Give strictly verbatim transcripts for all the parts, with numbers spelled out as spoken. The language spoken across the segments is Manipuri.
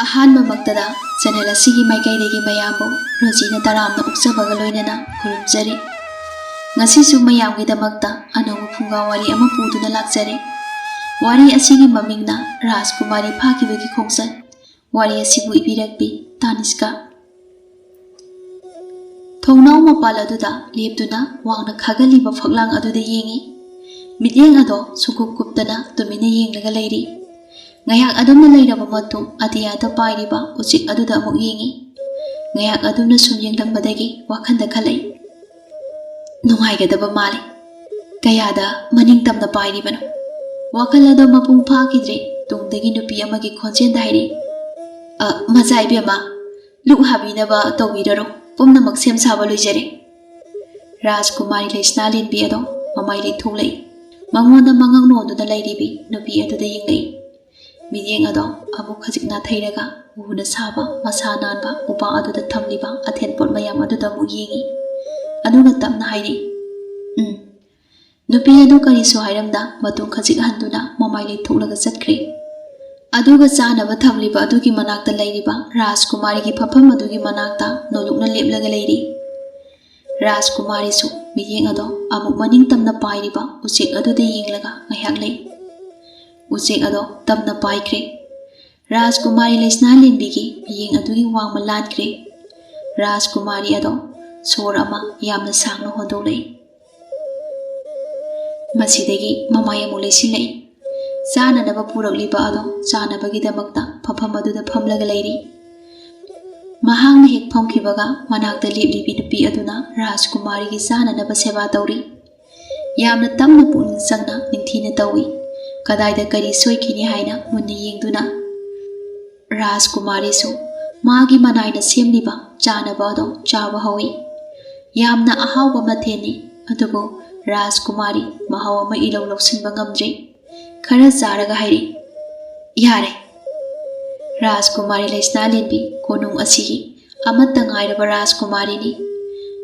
ꯑꯍꯥꯟꯕꯃꯛꯇꯗ ꯆꯦꯅꯦꯜ ꯑꯁꯤꯒꯤ ꯃꯥꯏꯀꯩꯗꯒꯤ ꯃꯌꯥꯝꯕꯨ ꯔꯣꯖꯤꯅ ꯇꯔꯥꯝꯅ ꯑꯣꯛꯆꯕꯒ ꯂꯣꯏꯅꯅ ꯈꯨꯔꯨꯝꯖꯔꯤ꯫ ꯉꯁꯤꯁꯨ ꯃꯌꯥꯝꯒꯤꯗꯃꯛꯇ ꯑꯅꯧꯕ ꯐꯨꯡꯒꯥ ꯋꯥꯔꯤ ꯑꯃ ꯄꯨꯗꯨꯅ ꯂꯥꯛꯆꯔꯦ꯫ ꯋꯥꯔꯤ ꯑꯁꯤꯒꯤ ꯃꯃꯤꯡꯅ ꯔꯥꯖꯀꯨꯃꯥꯔꯤ ꯐꯥꯈꯤꯕꯒꯤ ꯈꯣꯡꯆꯠ꯫ ꯋꯥꯔꯤ ꯑꯁꯤꯕꯨ ꯏꯕꯤꯔꯛꯄꯤ ꯇꯥꯅꯤꯁꯀꯥ꯫ ꯊꯣꯡꯅꯥꯎ ꯃꯄꯥꯜ ꯑꯗꯨꯗ ꯂꯦꯞꯇꯨꯅ ꯋꯥꯡꯅ ꯈꯥꯒꯠꯂꯤꯕ ꯐꯛꯂꯥꯡ ꯑꯗꯨꯗ ꯌꯦꯡꯏ꯫ ꯃꯤꯠꯌꯦꯡ ꯑꯗꯣ ꯁꯨꯡꯀꯨꯞ ꯀꯨꯞꯇꯅ ꯇꯨꯃꯤꯟꯅ ꯌꯦꯡꯂꯒ ꯂꯩꯔꯤ꯫ ꯉꯥꯏꯍꯥꯛ ꯑꯗꯨꯝꯅ ꯂꯩꯔꯕ ꯃꯇꯨꯡ ꯑꯇꯤꯌꯥꯗ ꯄꯥꯏꯔꯤꯕ ꯎꯆꯦꯛ ꯑꯗꯨꯗ ꯑꯃꯨꯛ ꯌꯦꯡꯏ꯫ ꯉꯥꯏꯍꯥꯛ ꯑꯗꯨꯝꯅ ꯁꯨꯝ ꯌꯦꯡꯂꯝꯕꯗꯒꯤ ꯋꯥꯈꯜꯗ ꯈꯜꯂꯛꯏ, "ꯅꯨꯡꯉꯥꯏꯒꯗꯕ ꯃꯥꯜꯂꯤ꯫ ꯀꯌꯥꯗ ꯃꯅꯤꯡ ꯇꯝꯅ ꯄꯥꯏꯔꯤꯕꯅꯣ?" ꯋꯥꯈꯜ ꯑꯗꯣ ꯃꯄꯨꯡ ꯐꯥꯈꯤꯗ꯭ꯔꯦ꯫ ꯇꯨꯡꯗꯒꯤ ꯅꯨꯄꯤ ꯑꯃꯒꯤ ꯈꯣꯟꯖꯦꯜꯗ ꯍꯥꯏꯔꯛꯏ, "ꯑ, ꯃꯆꯥ ꯏꯕꯦꯝꯃ, ꯂꯨꯛ ꯍꯥꯕꯤꯅꯕ ꯇꯧꯕꯤꯔꯔꯣ, ꯄꯨꯝꯅꯃꯛ ꯁꯦꯝ ꯁꯥꯕ ꯂꯣꯏꯖꯔꯦ꯫" ꯔꯥꯖꯀꯨꯃꯥꯔꯤ ꯂꯩꯁꯅꯥ ꯂꯦꯟꯕꯤ ꯑꯗꯣ ꯃꯃꯥꯏ ꯂꯩꯊꯣꯛꯂꯛꯏ꯫ ꯃꯉꯣꯟꯗ ꯃꯉꯛ ꯅꯣꯟꯗꯨꯅ ꯂꯩꯔꯤꯕꯤ ꯅꯨꯄꯤ ꯑꯗꯨꯗ ꯌꯦꯡꯂꯛꯏ꯫ ꯃꯤꯠꯌꯦꯡ ꯑꯗꯣ ꯑꯃꯨꯛ ꯈꯖꯤꯛ ꯅꯥꯊꯩꯔꯒ ꯎꯅ ꯁꯥꯕ ꯃꯁꯥ ꯅꯥꯟꯕ ꯎꯄꯥ ꯑꯗꯨꯗ ꯊꯝꯂꯤꯕ ꯑꯊꯦꯟꯄꯣꯠ ꯃꯌꯥꯝ ꯑꯗꯨꯗ ꯑꯃꯨꯛ ꯌꯦꯡꯏ꯫ ꯑꯗꯨꯒ ꯇꯞꯅ ꯍꯥꯏꯔꯛꯏ, "ꯎꯝ꯫" ꯅꯨꯄꯤ ꯑꯗꯨ ꯀꯔꯤꯁꯨ ꯍꯥꯏꯔꯝꯗ ꯃꯇꯨꯡ ꯈꯖꯤꯛ ꯍꯟꯗꯨꯅ ꯃꯃꯥꯏ ꯂꯩꯊꯣꯛꯂꯒ ꯆꯠꯈ꯭ꯔꯦ꯫ ꯑꯗꯨꯒ ꯆꯥꯅꯕ ꯊꯝꯂꯤꯕ ꯑꯗꯨꯒꯤ ꯃꯅꯥꯛꯇ ꯂꯩꯔꯤꯕ ꯔꯥꯖꯀꯨꯃꯥꯔꯤꯒꯤ ꯐꯝꯐꯝ ꯑꯗꯨꯒꯤ ꯃꯅꯥꯛꯇ ꯅꯣꯂꯨꯛꯅ ꯂꯦꯞꯂꯒ ꯂꯩꯔꯤ꯫ ꯔꯥꯖꯀꯨꯃꯥꯔꯤꯁꯨ ꯃꯤꯠꯌꯦꯡ ꯑꯗꯣ ꯑꯃꯨꯛ ꯃꯅꯤꯡ ꯇꯝꯅ ꯄꯥꯏꯔꯤꯕ ꯎꯆꯦꯛ ꯑꯗꯨꯗ ꯌꯦꯡꯂꯒ ꯉꯥꯏꯍꯥꯛ ꯂꯩ꯫ ꯎꯆꯦꯛ ꯑꯗꯣ ꯇꯝꯅ ꯄꯥꯏꯈ꯭ꯔꯦ꯫ ꯔꯥꯖꯀꯨꯃꯥꯔꯤ ꯂꯩꯁꯅꯥ ꯂꯦꯟꯕꯤꯒꯤ ꯃꯤꯠꯌꯦꯡ ꯑꯗꯨꯒꯤ ꯋꯥꯡꯃ ꯂꯥꯟꯈ꯭ꯔꯦ꯫ ꯔꯥꯖꯀꯨꯃꯥꯔꯤ ꯑꯗꯣ ꯁꯣꯔ ꯑꯃ ꯌꯥꯝꯅ ꯁꯥꯡꯅ ꯍꯣꯟꯗꯣꯛꯂꯛꯏ꯫ ꯃꯁꯤꯗꯒꯤ ꯃꯃꯥꯏ ꯑꯃꯨꯛ ꯂꯩꯁꯤꯜꯂꯛꯏ꯫ ꯆꯥꯅꯅꯕ ꯄꯨꯔꯛꯂꯤꯕ ꯑꯗꯣ ꯆꯥꯅꯕꯒꯤꯗꯃꯛꯇ ꯐꯝꯐꯝ ꯑꯗꯨꯗ ꯐꯝꯂꯒ ꯂꯩꯔꯤ꯫ ꯃꯍꯥꯛꯅ ꯍꯦꯛ ꯐꯝꯈꯤꯕꯒ ꯃꯅꯥꯛꯇ ꯂꯦꯞꯂꯤꯕꯤ ꯅꯨꯄꯤ ꯑꯗꯨꯅ ꯔꯥꯖꯀꯨꯃꯥꯔꯤꯒꯤ ꯆꯥꯅꯅꯕ ꯁꯦꯕꯥ ꯇꯧꯔꯤ꯫ ꯌꯥꯝꯅ ꯇꯞꯅ ꯄꯨꯛꯅꯤꯡ ꯆꯪꯅ ꯅꯤꯡꯊꯤꯅ ꯇꯧꯏ꯫ ꯀꯗꯥꯏꯗ ꯀꯔꯤ ꯁꯣꯏꯈꯤꯅꯤ ꯍꯥꯏꯅ ꯃꯨꯟꯅ ꯌꯦꯡꯗꯨꯅ ꯔꯥꯖꯀꯨꯃꯥꯔꯤꯁꯨ ꯃꯥꯒꯤ ꯃꯅꯥꯏꯅ ꯁꯦꯝꯂꯤꯕ ꯆꯥꯅꯕ ꯑꯗꯣ ꯆꯥꯕ ꯍꯧꯏ꯫ ꯌꯥꯝꯅ ꯑꯍꯥꯎꯕ ꯃꯊꯦꯜꯅꯤ, ꯑꯗꯨꯕꯨ ꯔꯥꯖꯀꯨꯃꯥꯔꯤ ꯃꯍꯥꯎ ꯑꯃ ꯏꯂꯧ ꯂꯧꯁꯤꯟꯕ ꯉꯝꯗ꯭ꯔꯦ꯫ ꯈꯔ ꯆꯥꯔꯒ ꯍꯥꯏꯔꯛꯏ, "ꯌꯥꯔꯦ꯫" ꯔꯥꯖꯀꯨꯃꯥꯔꯤ ꯂꯩꯁꯅꯥ ꯂꯦꯟꯕꯤ ꯀꯣꯅꯨꯡ ꯑꯁꯤꯒꯤ ꯑꯃꯠꯇ ꯉꯥꯏꯔꯕ ꯔꯥꯖꯀꯨꯃꯥꯔꯤꯅꯤ꯫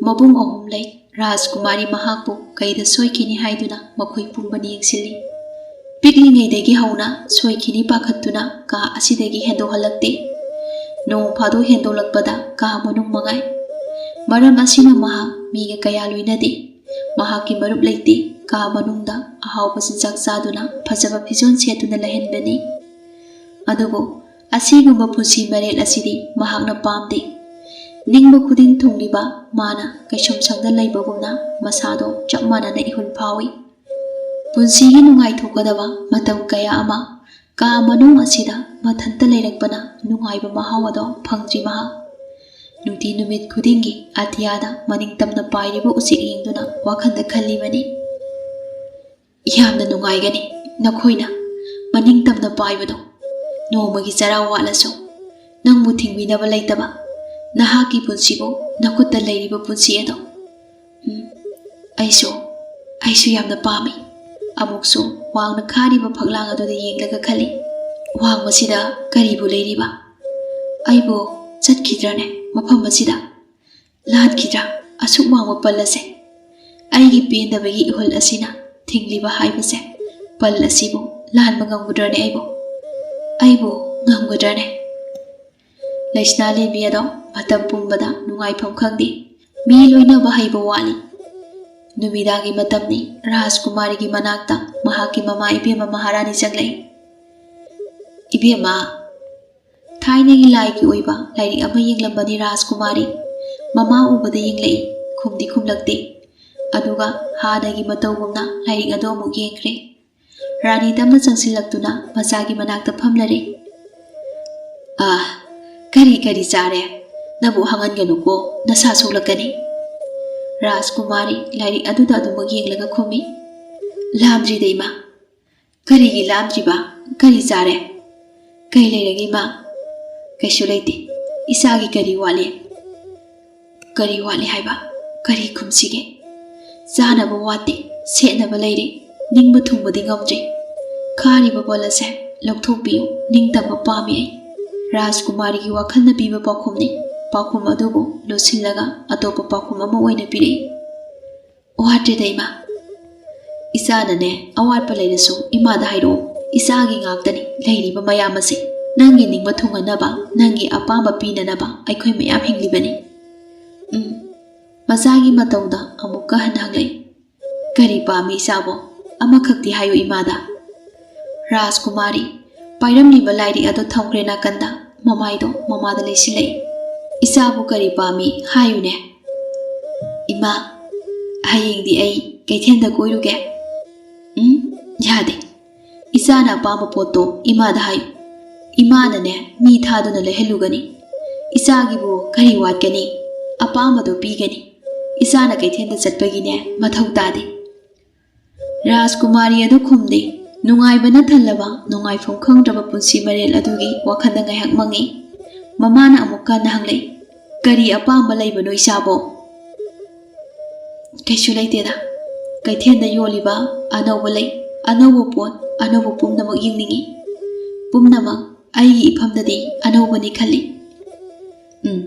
ꯃꯕꯨꯡ ꯑꯍꯨꯝ ꯂꯩ꯫ ꯔꯥꯖꯀꯨꯃꯥꯔꯤ ꯃꯍꯥꯛꯄꯨ ꯀꯩꯗ ꯁꯣꯏꯈꯤꯅꯤ ꯍꯥꯏꯗꯨꯅ ꯃꯈꯣꯏ ꯄꯨꯝꯕꯅ ꯌꯦꯡꯁꯤꯜꯂꯤ꯫ ꯄꯤꯛꯂꯤꯉꯩꯗꯒꯤ ꯍꯧꯅ ꯁꯣꯏꯈꯤꯅꯤ ꯄꯥꯈꯠꯇꯨꯅ ꯀꯥ ꯑꯁꯤꯗꯒꯤ ꯍꯦꯟꯗꯣꯛꯍꯜꯂꯛꯇꯦ꯫ ꯅꯣꯡ ꯐꯥꯗꯣꯛ ꯍꯦꯟꯗꯣꯛꯂꯛꯄꯗ ꯀꯥ ꯃꯅꯨꯡ ꯃꯉꯥꯏ꯫ ꯃꯔꯝ ꯑꯁꯤꯅ ꯃꯍꯥꯛ ꯃꯤꯒ ꯀꯌꯥ ꯂꯣꯏꯅꯗꯦ꯫ ꯃꯍꯥꯛꯀꯤ ꯃꯔꯨꯞ ꯂꯩꯇꯦ꯫ ꯀꯥ ꯃꯅꯨꯡꯗ ꯑꯍꯥꯎꯕ ꯆꯤꯟꯖꯥꯛ ꯆꯥꯗꯨꯅ ꯐꯖꯕ ꯐꯤꯖꯣꯜ ꯁꯦꯠꯇꯨꯅ ꯂꯩꯍꯟꯕꯅꯤ꯫ ꯑꯗꯨꯕꯨ ꯑꯁꯤꯒꯨꯝꯕ ꯄꯨꯟꯁꯤ ꯃꯔꯦꯜ ꯑꯁꯤꯗꯤ ꯃꯍꯥꯛꯅ ꯄꯥꯝꯗꯦ꯫ ꯅꯤꯡꯕ ꯈꯨꯗꯤꯡ ꯊꯨꯡꯂꯤꯕ ꯃꯥꯅ ꯀꯩꯁꯨꯝꯁꯪꯗ ꯂꯩꯕꯒꯨꯝꯅ ꯃꯁꯥꯗꯣ ꯆꯞ ꯃꯥꯟꯅꯅ ꯏꯍꯨꯜ ꯐꯥꯎꯏ꯫ ꯄꯨꯟꯁꯤꯒꯤ ꯅꯨꯡꯉꯥꯏꯊꯣꯛꯀꯗꯕ ꯃꯇꯝ ꯀꯌꯥ ꯑꯃ ꯀꯥ ꯃꯅꯨꯡ ꯑꯁꯤꯗ ꯃꯊꯟꯇ ꯂꯩꯔꯛꯄꯅ ꯅꯨꯡꯉꯥꯏꯕ ꯃꯍꯥꯎ ꯑꯗꯣ ꯐꯪꯗ꯭ꯔꯤ ꯃꯍꯥꯛ꯫ ꯅꯨꯡꯇꯤ ꯅꯨꯃꯤꯠ ꯈꯨꯗꯤꯡꯒꯤ ꯑꯇꯤꯌꯥꯗ ꯃꯅꯤꯡ ꯇꯝꯅ ꯄꯥꯏꯔꯤꯕ ꯎꯆꯦꯛ ꯌꯦꯡꯗꯨꯅ ꯋꯥꯈꯜꯗ ꯈꯜꯂꯤꯕꯅꯤ꯫ ꯌꯥꯝꯅ ꯅꯨꯡꯉꯥꯏꯒꯅꯤ ꯅꯈꯣꯏꯅ ꯃꯅꯤꯡ ꯇꯝꯅ ꯄꯥꯏꯕꯗꯣ꯫ ꯅꯣꯡꯃꯒꯤ ꯆꯔꯥ ꯋꯥꯠꯂꯁꯨ ꯅꯪꯕꯨ ꯊꯤꯡꯕꯤꯅꯕ ꯂꯩꯇꯕ ꯅꯍꯥꯛꯀꯤ ꯄꯨꯟꯁꯤꯕꯨ ꯅꯈꯨꯠꯇ ꯂꯩꯔꯤꯕ ꯄꯨꯟꯁꯤ ꯑꯗꯣ꯫ ꯎꯝ, ꯑꯩꯁꯨ, ꯑꯩꯁꯨ ꯌꯥꯝꯅ ꯄꯥꯝꯃꯤ꯫ ꯑꯃꯨꯛꯁꯨ ꯋꯥꯡꯅ ꯈꯥꯔꯤꯕ ꯐꯛꯂꯥꯡ ꯑꯗꯨꯗ ꯌꯦꯡꯂꯒ ꯈꯜꯂꯤ, ꯋꯥꯡꯕꯁꯤꯗ ꯀꯔꯤꯕꯨ ꯂꯩꯔꯤꯕ? ꯑꯩꯕꯨ ꯆꯠꯈꯤꯗ꯭ꯔꯅꯦ ꯃꯐꯝ ꯑꯁꯤꯗ? ꯂꯥꯟꯈꯤꯗ꯭ꯔꯥ ꯑꯁꯨꯛ ꯋꯥꯡꯕ ꯄꯜ ꯑꯁꯦ? ꯑꯩꯒꯤ ꯄꯦꯟꯗꯕꯒꯤ ꯏꯍꯨꯜ ꯑꯁꯤꯅ ꯊꯤꯡꯂꯤꯕ ꯍꯥꯏꯕꯁꯦ, ꯄꯜ ꯑꯁꯤꯕꯨ ꯂꯥꯟꯕ ꯉꯝꯒꯗ꯭ꯔꯅꯦ ꯑꯩꯕꯨ? ꯑꯩꯕꯨ ꯉꯝꯒꯗ꯭ꯔꯅꯦ? ꯂꯩꯁꯅꯥ ꯂꯦꯝꯕꯤ ꯑꯗꯣ ꯃꯇꯝ ꯄꯨꯝꯕꯗ ꯅꯨꯡꯉꯥꯏꯐꯝ ꯈꯪꯗꯦ꯫ ꯃꯤ ꯂꯣꯏꯅꯕ ꯍꯩꯕ ꯋꯥꯠꯂꯤ꯫ ꯅꯨꯃꯤꯗꯥꯡꯒꯤ ꯃꯇꯝꯅꯤ꯫ ꯔꯥꯖꯀꯨꯃꯥꯔꯤꯒꯤ ꯃꯅꯥꯛꯇ ꯃꯍꯥꯛꯀꯤ ꯃꯃꯥ ꯏꯕꯦꯝꯃ ꯃꯍꯥꯔꯥꯅꯤ ꯆꯪꯂꯛꯏ꯫ "ꯏꯕꯦꯝꯃ!" ꯊꯥꯏꯅꯒꯤ ꯂꯥꯏꯒꯤ ꯑꯣꯏꯕ ꯂꯥꯏꯔꯤꯛ ꯑꯃ ꯌꯦꯡꯂꯝꯕꯅꯤ ꯔꯥꯖꯀꯨꯃꯥꯔꯤ꯫ ꯃꯃꯥ ꯎꯕꯗ ꯌꯦꯡꯂꯛꯏ, ꯈꯨꯝꯗꯤ ꯈꯨꯝꯂꯛꯇꯦ꯫ ꯑꯗꯨꯒ ꯍꯥꯟꯅꯒꯤ ꯃꯇꯧꯒꯨꯝꯅ ꯂꯥꯏꯔꯤꯛ ꯑꯗꯨ ꯑꯃꯨꯛ ꯌꯦꯡꯈ꯭ꯔꯦ꯫ ꯔꯥꯅꯤ ꯇꯞꯅ ꯆꯪꯁꯤꯜꯂꯛꯇꯨꯅ ꯃꯆꯥꯒꯤ ꯃꯅꯥꯛꯇ ꯐꯝꯂꯔꯦ꯫ "ꯑꯥ, ꯀꯔꯤ ꯀꯔꯤ ꯆꯥꯔꯦ? ꯅꯕꯨ ꯍꯪꯍꯟꯒꯅꯨꯀꯣ, ꯅꯁꯥ ꯁꯣꯛꯂꯛꯀꯅꯤ꯫" ꯔꯥꯖꯀꯨꯃꯥꯔꯤ ꯂꯥꯏꯔꯤꯛ ꯑꯗꯨꯗ ꯑꯗꯨꯃꯛ ꯌꯦꯡꯂꯒ ꯈꯨꯝꯃꯤ꯫ "ꯂꯥꯝꯗ꯭ꯔꯤꯗ ꯏꯃꯥ꯫" "ꯀꯔꯤꯒꯤ ꯂꯥꯝꯗ꯭ꯔꯤꯕ? ꯀꯔꯤ ꯆꯥꯔꯦ?" "ꯀꯩ ꯂꯩꯔꯒꯦ ꯏꯃꯥ?" "ꯀꯩꯁꯨ ꯂꯩꯇꯦ꯫ ꯏꯆꯥꯒꯤ ꯀꯔꯤ ꯋꯥꯠꯂꯤ?" "ꯀꯔꯤ ꯋꯥꯠꯂꯤ ꯍꯥꯏꯕ? ꯀꯔꯤ ꯈꯨꯝꯁꯤꯒꯦ? ꯆꯥꯅꯕ ꯋꯥꯠꯇꯦ, ꯁꯦꯠꯅꯕ ꯂꯩꯔꯦ, ꯅꯤꯡꯕ ꯊꯨꯡꯕꯗꯤ ꯉꯝꯗ꯭ꯔꯦ꯫ ꯈꯥꯔꯤꯕ ꯄꯣꯠ ꯑꯁꯦ ꯂꯧꯊꯣꯛꯄꯤꯌꯨ, ꯅꯤꯡꯇꯝꯕ ꯄꯥꯝꯃꯤ ꯑꯩ꯫" ꯔꯥꯖꯀꯨꯃꯥꯔꯤꯒꯤ ꯋꯥꯈꯜꯅ ꯄꯤꯕ ꯄꯥꯎꯈꯨꯝꯅꯤ꯫ ꯄꯥꯎꯈꯨꯝ ꯑꯗꯨꯕꯨ ꯂꯣꯠꯁꯤꯜꯂꯒ ꯑꯇꯣꯞꯄ ꯄꯥꯎꯈꯨꯝ ꯑꯃ ꯑꯣꯏꯅ ꯄꯤꯔꯛꯏ꯫ "ꯋꯥꯠꯇ꯭ꯔꯦꯗ ꯏꯃꯥ꯫" "ꯏꯆꯥꯅꯅꯦ, ꯑꯋꯥꯠꯄ ꯂꯩꯔꯁꯨ ꯏꯃꯥꯗ ꯍꯥꯏꯔꯛꯑꯣ꯫ ꯏꯆꯥꯒꯤ ꯉꯥꯛꯇꯅꯤ ꯂꯩꯔꯤꯕ ꯃꯌꯥꯝ ꯑꯁꯤ꯫ ꯅꯪꯒꯤ ꯅꯤꯡꯕ ꯊꯨꯡꯍꯟꯅꯕ, ꯅꯪꯒꯤ ꯑꯄꯥꯝꯕ ꯄꯤꯅꯅꯕ ꯑꯩꯈꯣꯏ ꯃꯌꯥꯝ ꯍꯤꯡꯂꯤꯕꯅꯤ"꯫ ꯎꯝ꯫ ꯃꯆꯥꯒꯤ ꯃꯇꯧꯗ ꯑꯃꯨꯛꯀ ꯍꯟꯅ ꯍꯪꯂꯛꯏ, "ꯀꯔꯤ ꯄꯥꯝꯃꯤ ꯏꯆꯥꯕꯣ? ꯑꯃꯈꯛꯇꯤ ꯍꯥꯏꯌꯨ ꯏꯃꯥꯗ"꯫ ꯔꯥꯖꯀꯨꯃꯥꯔꯤ ꯄꯥꯏꯔꯝꯂꯤꯕ ꯂꯥꯏꯔꯤꯛ ꯑꯗꯨ ꯊꯝꯈ꯭ꯔꯦ ꯅꯥꯀꯟꯗ, ꯃꯃꯥꯏꯗꯣ ꯃꯃꯥꯗ ꯂꯩꯁꯤꯜꯂꯛꯏ꯫ "ꯏꯆꯥꯕꯨ ꯀꯔꯤ ꯄꯥꯝꯃꯤ ꯍꯥꯏꯌꯨꯅꯦ"꯫ "ꯏꯃꯥ, ꯍꯌꯦꯡꯗꯤ ꯑꯩ ꯀꯩꯊꯦꯜꯗ ꯀꯣꯏꯔꯨꯒꯦ"꯫ "ꯎꯝ, ꯌꯥꯗꯦ꯫ ꯏꯆꯥꯅ ꯑꯄꯥꯝꯕ ꯄꯣꯠꯇꯣ ꯏꯃꯥꯗ ꯍꯥꯏꯌꯨ꯫ ꯏꯃꯥꯅꯅꯦ, ꯃꯤ ꯊꯥꯗꯨꯅ ꯂꯩꯍꯜꯂꯨꯒꯅꯤ꯫ ꯏꯆꯥꯒꯤꯕꯨ ꯀꯔꯤ ꯋꯥꯠꯀꯅꯤ? ꯑꯄꯥꯝꯕꯗꯣ ꯄꯤꯒꯅꯤ꯫ ꯏꯆꯥꯅ ꯀꯩꯊꯦꯜꯗ ꯆꯠꯄꯒꯤꯅꯦ ꯃꯊꯧ ꯇꯥꯗꯦ"꯫ ꯔꯥꯖꯀꯨꯃꯥꯔꯤ ꯑꯗꯨ ꯈꯨꯝꯗꯦ꯫ ꯅꯨꯡꯉꯥꯏꯕꯅ ꯊꯜꯂꯕ, ꯅꯨꯡꯉꯥꯏꯐꯝ ꯈꯪꯗ꯭ꯔꯕ ꯄꯨꯟꯁꯤ ꯃꯔꯦꯜ ꯑꯗꯨꯒꯤ ꯋꯥꯈꯜꯗ ꯉꯥꯏꯍꯥꯛ ꯃꯪꯉꯤ꯫ ꯃꯃꯥꯅ ꯑꯃꯨꯛ ꯀꯟꯅ ꯍꯪꯂꯛꯏ, "ꯀꯔꯤ ꯑꯄꯥꯝꯕ ꯂꯩꯕꯅꯣ ꯏꯆꯥꯕꯣ?" "ꯀꯩꯁꯨ ꯂꯩꯇꯦꯗ꯫ ꯀꯩꯊꯦꯜꯗ ꯌꯣꯜꯂꯤꯕ ꯑꯅꯧꯕ ꯂꯩ, ꯑꯅꯧꯕ ꯄꯣꯠ, ꯑꯅꯧꯕ ꯄꯨꯝꯅꯃꯛ ꯌꯦꯡꯅꯤꯡꯏ꯫ ꯄꯨꯝꯅꯃꯛ ꯑꯩꯒꯤ ꯏꯐꯝꯗꯗꯤ ꯑꯅꯧꯕꯅꯤ ꯈꯜꯂꯤ"꯫ "ꯎꯝ,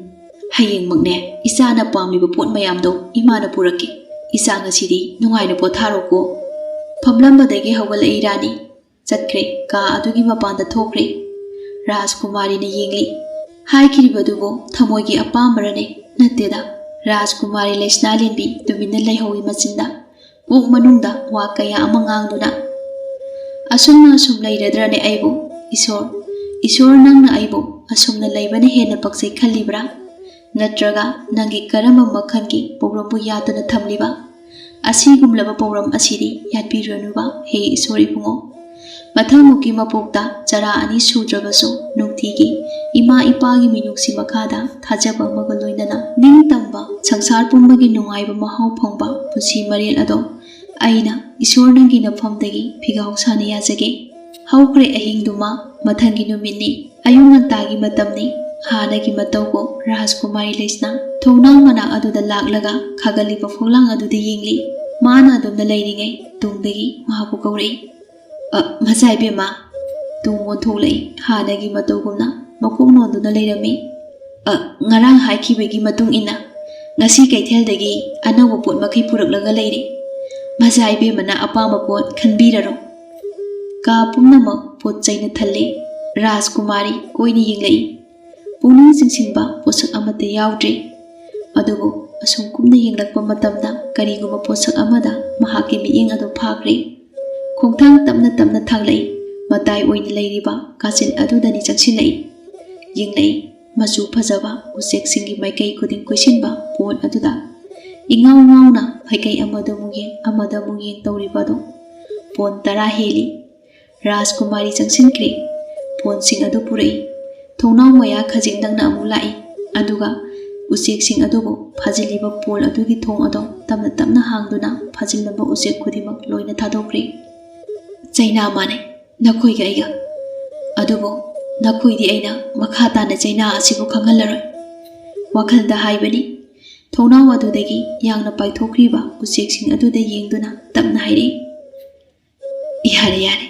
ꯍꯌꯦꯡꯃꯛꯅꯦ ꯏꯆꯥꯅ ꯄꯥꯝꯂꯤꯕ ꯄꯣꯠ ꯃꯌꯥꯝꯗꯣ ꯏꯃꯥꯅ ꯄꯨꯔꯛꯀꯦ꯫ ꯏꯆꯥ ꯉꯁꯤꯗꯤ ꯅꯨꯡꯉꯥꯏꯅ ꯄꯣꯊꯥꯔꯣꯀꯣ"꯫ ꯐꯝꯂꯝꯕꯗꯒꯤ ꯍꯧꯒꯠꯂꯛꯏ ꯔꯥꯅꯤ꯫ ꯆꯠꯈ꯭ꯔꯦ, ꯀꯥ ꯑꯗꯨꯒꯤ ꯃꯄꯥꯟꯗ ꯊꯣꯛꯈ꯭ꯔꯦ꯫ ꯔꯥꯖꯀꯨꯃꯥꯔꯤꯅ ꯌꯦꯡꯂꯤ꯫ ꯍꯥꯏꯈꯤꯕꯗꯨꯕꯨ ꯊꯃꯣꯏꯒꯤ ꯑꯄꯥꯝꯕꯔꯅꯦ? ꯅꯠꯇꯦꯗ꯫ ꯔꯥꯖꯀꯨꯃꯥꯔꯤ ꯂꯩꯁꯅꯥ ꯂꯦꯟꯕꯤ ꯇꯨꯃꯤꯟꯅ ꯂꯩꯍꯧꯏ ꯃꯆꯤꯟꯗ꯫ ꯄꯨꯛ ꯃꯅꯨꯡꯗ ꯋꯥ ꯀꯌꯥ ꯑꯃ ꯉꯥꯡꯗꯨꯅ, "ꯑꯁꯨꯝꯅ ꯑꯁꯨꯝ ꯂꯩꯔꯗ꯭ꯔꯅꯦ ꯑꯩꯕꯨ? ꯏꯁꯣꯔ, ꯏꯁꯣꯔ, ꯅꯪꯅ ꯑꯩꯕꯨ ꯑꯁꯨꯝꯅ ꯂꯩꯕꯅ ꯍꯦꯟꯅ ꯄꯛꯆꯩ ꯈꯜꯂꯤꯕ꯭ꯔꯥ? ꯅꯠꯇ꯭ꯔꯒ ꯅꯪꯒꯤ ꯀꯔꯝꯕ ꯃꯈꯜꯒꯤ ꯄꯧꯔꯝꯕꯨ ꯌꯥꯠꯇꯨꯅ ꯊꯝꯂꯤꯕ? ꯑꯁꯤꯒꯨꯝꯂꯕ ꯄꯧꯔꯝ ꯑꯁꯤꯗꯤ ꯌꯥꯠꯄꯤꯔꯅꯨꯕ, ꯍꯦ ꯏꯁꯣꯔ ꯏꯕꯨꯡꯉꯣ꯫ ꯃꯊꯪꯃꯨꯛꯀꯤ ꯃꯄꯣꯛꯇ ꯆꯔꯥ ꯑꯅꯤ ꯁꯨꯗ꯭ꯔꯕꯁꯨ ꯅꯨꯡꯇꯤꯒꯤ ꯏꯃꯥ ꯏꯄꯥꯒꯤ ꯃꯤꯅꯨꯡꯁꯤ ꯃꯈꯥꯗ ꯊꯥꯖꯕ ꯑꯃꯒ ꯂꯣꯏꯅꯅ ꯅꯤꯡꯇꯝꯕ ꯁꯪꯁꯥꯔ ꯄꯨꯝꯕꯒꯤ ꯅꯨꯡꯉꯥꯏꯕ ꯃꯍꯥꯎ ꯐꯪꯕ ꯄꯨꯟꯁꯤ ꯃꯔꯦꯜ ꯑꯗꯣ ꯑꯩꯅ ꯏꯁꯣꯔ ꯅꯪꯒꯤ ꯅꯐꯝꯗꯒꯤ ꯐꯤꯒꯥꯎ ꯁꯥꯅ ꯌꯥꯖꯒꯦ"꯫ ꯍꯧꯈ꯭ꯔꯦ ꯑꯍꯤꯡꯗꯨꯃ꯫ ꯃꯊꯪꯒꯤ ꯅꯨꯃꯤꯠꯅꯤ꯫ ꯑꯌꯨꯛ ꯉꯟꯇꯥꯒꯤ ꯃꯇꯝꯅꯤ꯫ ꯍꯥꯟꯅꯒꯤ ꯃꯇꯧꯕꯨ ꯔꯥꯖꯀꯨꯃꯥꯔꯤ ꯂꯩꯁꯅꯥ ꯊꯣꯡꯅꯥꯎ ꯃꯅꯥꯛ ꯑꯗꯨꯗ ꯂꯥꯛꯂꯒ ꯈꯥꯒꯠꯂꯤꯕ ꯐꯛꯂꯥꯡ ꯑꯗꯨꯗ ꯌꯦꯡꯂꯤ꯫ ꯃꯥꯅ ꯑꯗꯨꯝꯅ ꯂꯩꯔꯤꯉꯩ ꯇꯨꯡꯗꯒꯤ ꯃꯍꯥꯛꯄꯨ ꯀꯧꯔꯛꯏ꯫ "ꯑ, ꯃꯆꯥ ꯏꯕꯦꯝꯃ"꯫ ꯇꯨꯡ ꯑꯣꯟꯊꯣꯛꯂꯛꯏ꯫ ꯍꯥꯟꯅꯒꯤ ꯃꯇꯧꯒꯨꯝꯅ ꯃꯀꯣꯛ ꯅꯣꯟꯗꯨꯅ ꯂꯩꯔꯝꯃꯤ꯫ "ꯑ, ꯉꯔꯥꯡ ꯍꯥꯏꯈꯤꯕꯒꯤ ꯃꯇꯨꯡ ꯏꯟꯅ ꯉꯁꯤ ꯀꯩꯊꯦꯜꯗꯒꯤ ꯑꯅꯧꯕ ꯄꯣꯠ ꯃꯈꯩ ꯄꯨꯔꯛꯂꯒ ꯂꯩꯔꯦ꯫ "ꯃꯁꯥ ꯏꯕꯦꯝꯃꯅ ꯑꯄꯥꯝꯕ ꯄꯣꯠ ꯈꯟꯕꯤꯔꯔꯣ꯫" ꯀꯥ ꯄꯨꯝꯅꯃꯛ ꯄꯣꯠ ꯆꯩꯅ ꯊꯜꯂꯦ꯫ ꯔꯥꯖꯀꯨꯃꯥꯔꯤ ꯀꯣꯏꯅ ꯌꯦꯡꯂꯛꯏ꯫ ꯄꯨꯛꯅꯤꯡ ꯆꯤꯡꯁꯤꯟꯕ ꯄꯣꯠꯁꯛ ꯑꯃꯠꯇ ꯌꯥꯎꯗ꯭ꯔꯦ꯫ ꯑꯗꯨꯕꯨ ꯑꯁꯨꯝ ꯀꯨꯞꯅ ꯌꯦꯡꯂꯛꯄ ꯃꯇꯝꯗ ꯀꯔꯤꯒꯨꯝꯕ ꯄꯣꯠꯁꯛ ꯑꯃꯗ ꯃꯍꯥꯛꯀꯤ ꯃꯤꯠꯌꯦꯡ ꯑꯗꯨ ꯐꯥꯈ꯭ꯔꯦ꯫ ꯈꯣꯡꯊꯥꯡ ꯇꯞꯅ ꯇꯞꯅ ꯊꯥꯡꯂꯛꯏ꯫ ꯃꯇꯥꯏ ꯑꯣꯏꯅ ꯂꯩꯔꯤꯕ ꯀꯥꯆꯤꯟ ꯑꯗꯨꯗꯅꯤ ꯆꯪꯁꯤꯜꯂꯛꯏ꯫ ꯌꯦꯡꯂꯛꯏ꯫ ꯃꯆꯨ ꯐꯖꯕ ꯎꯆꯦꯛꯁꯤꯡꯒꯤ ꯃꯥꯏꯀꯩ ꯈꯨꯗꯤꯡ ꯀꯣꯏꯁꯤꯟꯕ ꯄꯣꯠ ꯑꯗꯨꯗ ꯏꯉꯥꯎ ꯉꯥꯎꯅ ꯃꯥꯏꯀꯩ ꯑꯃꯗ ꯑꯃꯨꯛ ꯌꯦꯡ, ꯑꯃꯗ ꯑꯃꯨꯛ ꯌꯦꯡ ꯇꯧꯔꯤꯕ ꯑꯗꯨ꯫ ꯄꯣꯟ ꯇꯔꯥ ꯍꯦꯜꯂꯤ꯫ ꯔꯥꯖꯀꯨꯃꯥꯔꯤ ꯆꯪꯁꯤꯟꯈ꯭ꯔꯦ꯫ ꯄꯣꯟꯁꯤꯡ ꯑꯗꯨ ꯄꯨꯔꯛꯏ꯫ ꯊꯣꯡꯅꯥꯎ ꯃꯌꯥ ꯈꯖꯤꯛ ꯅꯛꯅ ꯑꯃꯨꯛ ꯂꯥꯛꯏ꯫ ꯑꯗꯨꯒ ꯎꯆꯦꯛꯁꯤꯡ ꯑꯗꯨꯕꯨ ꯐꯥꯖꯤꯜꯂꯤꯕ ꯄꯣꯜ ꯑꯗꯨꯒꯤ ꯊꯣꯡ ꯑꯗꯣ ꯇꯞꯅ ꯇꯞꯅ ꯍꯥꯡꯗꯨꯅ ꯐꯥꯖꯤꯜꯂꯝꯕ ꯎꯆꯦꯛ ꯈꯨꯗꯤꯡꯃꯛ ꯂꯣꯏꯅ ꯊꯥꯗꯣꯛꯈ꯭ꯔꯦ꯫ "ꯆꯩꯅꯥ ꯃꯥꯟꯅꯩ ꯅꯈꯣꯏꯒ ꯑꯩꯒ꯫ ꯑꯗꯨꯕꯨ ꯅꯈꯣꯏꯗꯤ ꯑꯩꯅ ꯃꯈꯥ ꯇꯥꯅ ꯆꯩꯅꯥ ꯑꯁꯤꯕꯨ ꯈꯪꯍꯜꯂꯔꯣꯏ" ꯋꯥꯈꯜꯗ ꯍꯥꯏꯕꯅꯤ꯫ ꯊꯣꯡꯅꯥꯎ ꯑꯗꯨꯗꯒꯤ ꯌꯥꯡꯅ ꯄꯥꯏꯊꯣꯛꯈ꯭ꯔꯤꯕ ꯎꯆꯦꯛꯁꯤꯡ ꯑꯗꯨꯗ ꯌꯦꯡꯗꯨꯅ ꯇꯞꯅ ꯍꯥꯏꯔꯛꯏ, "ꯌꯥꯔꯦ, ꯌꯥꯔꯦ"꯫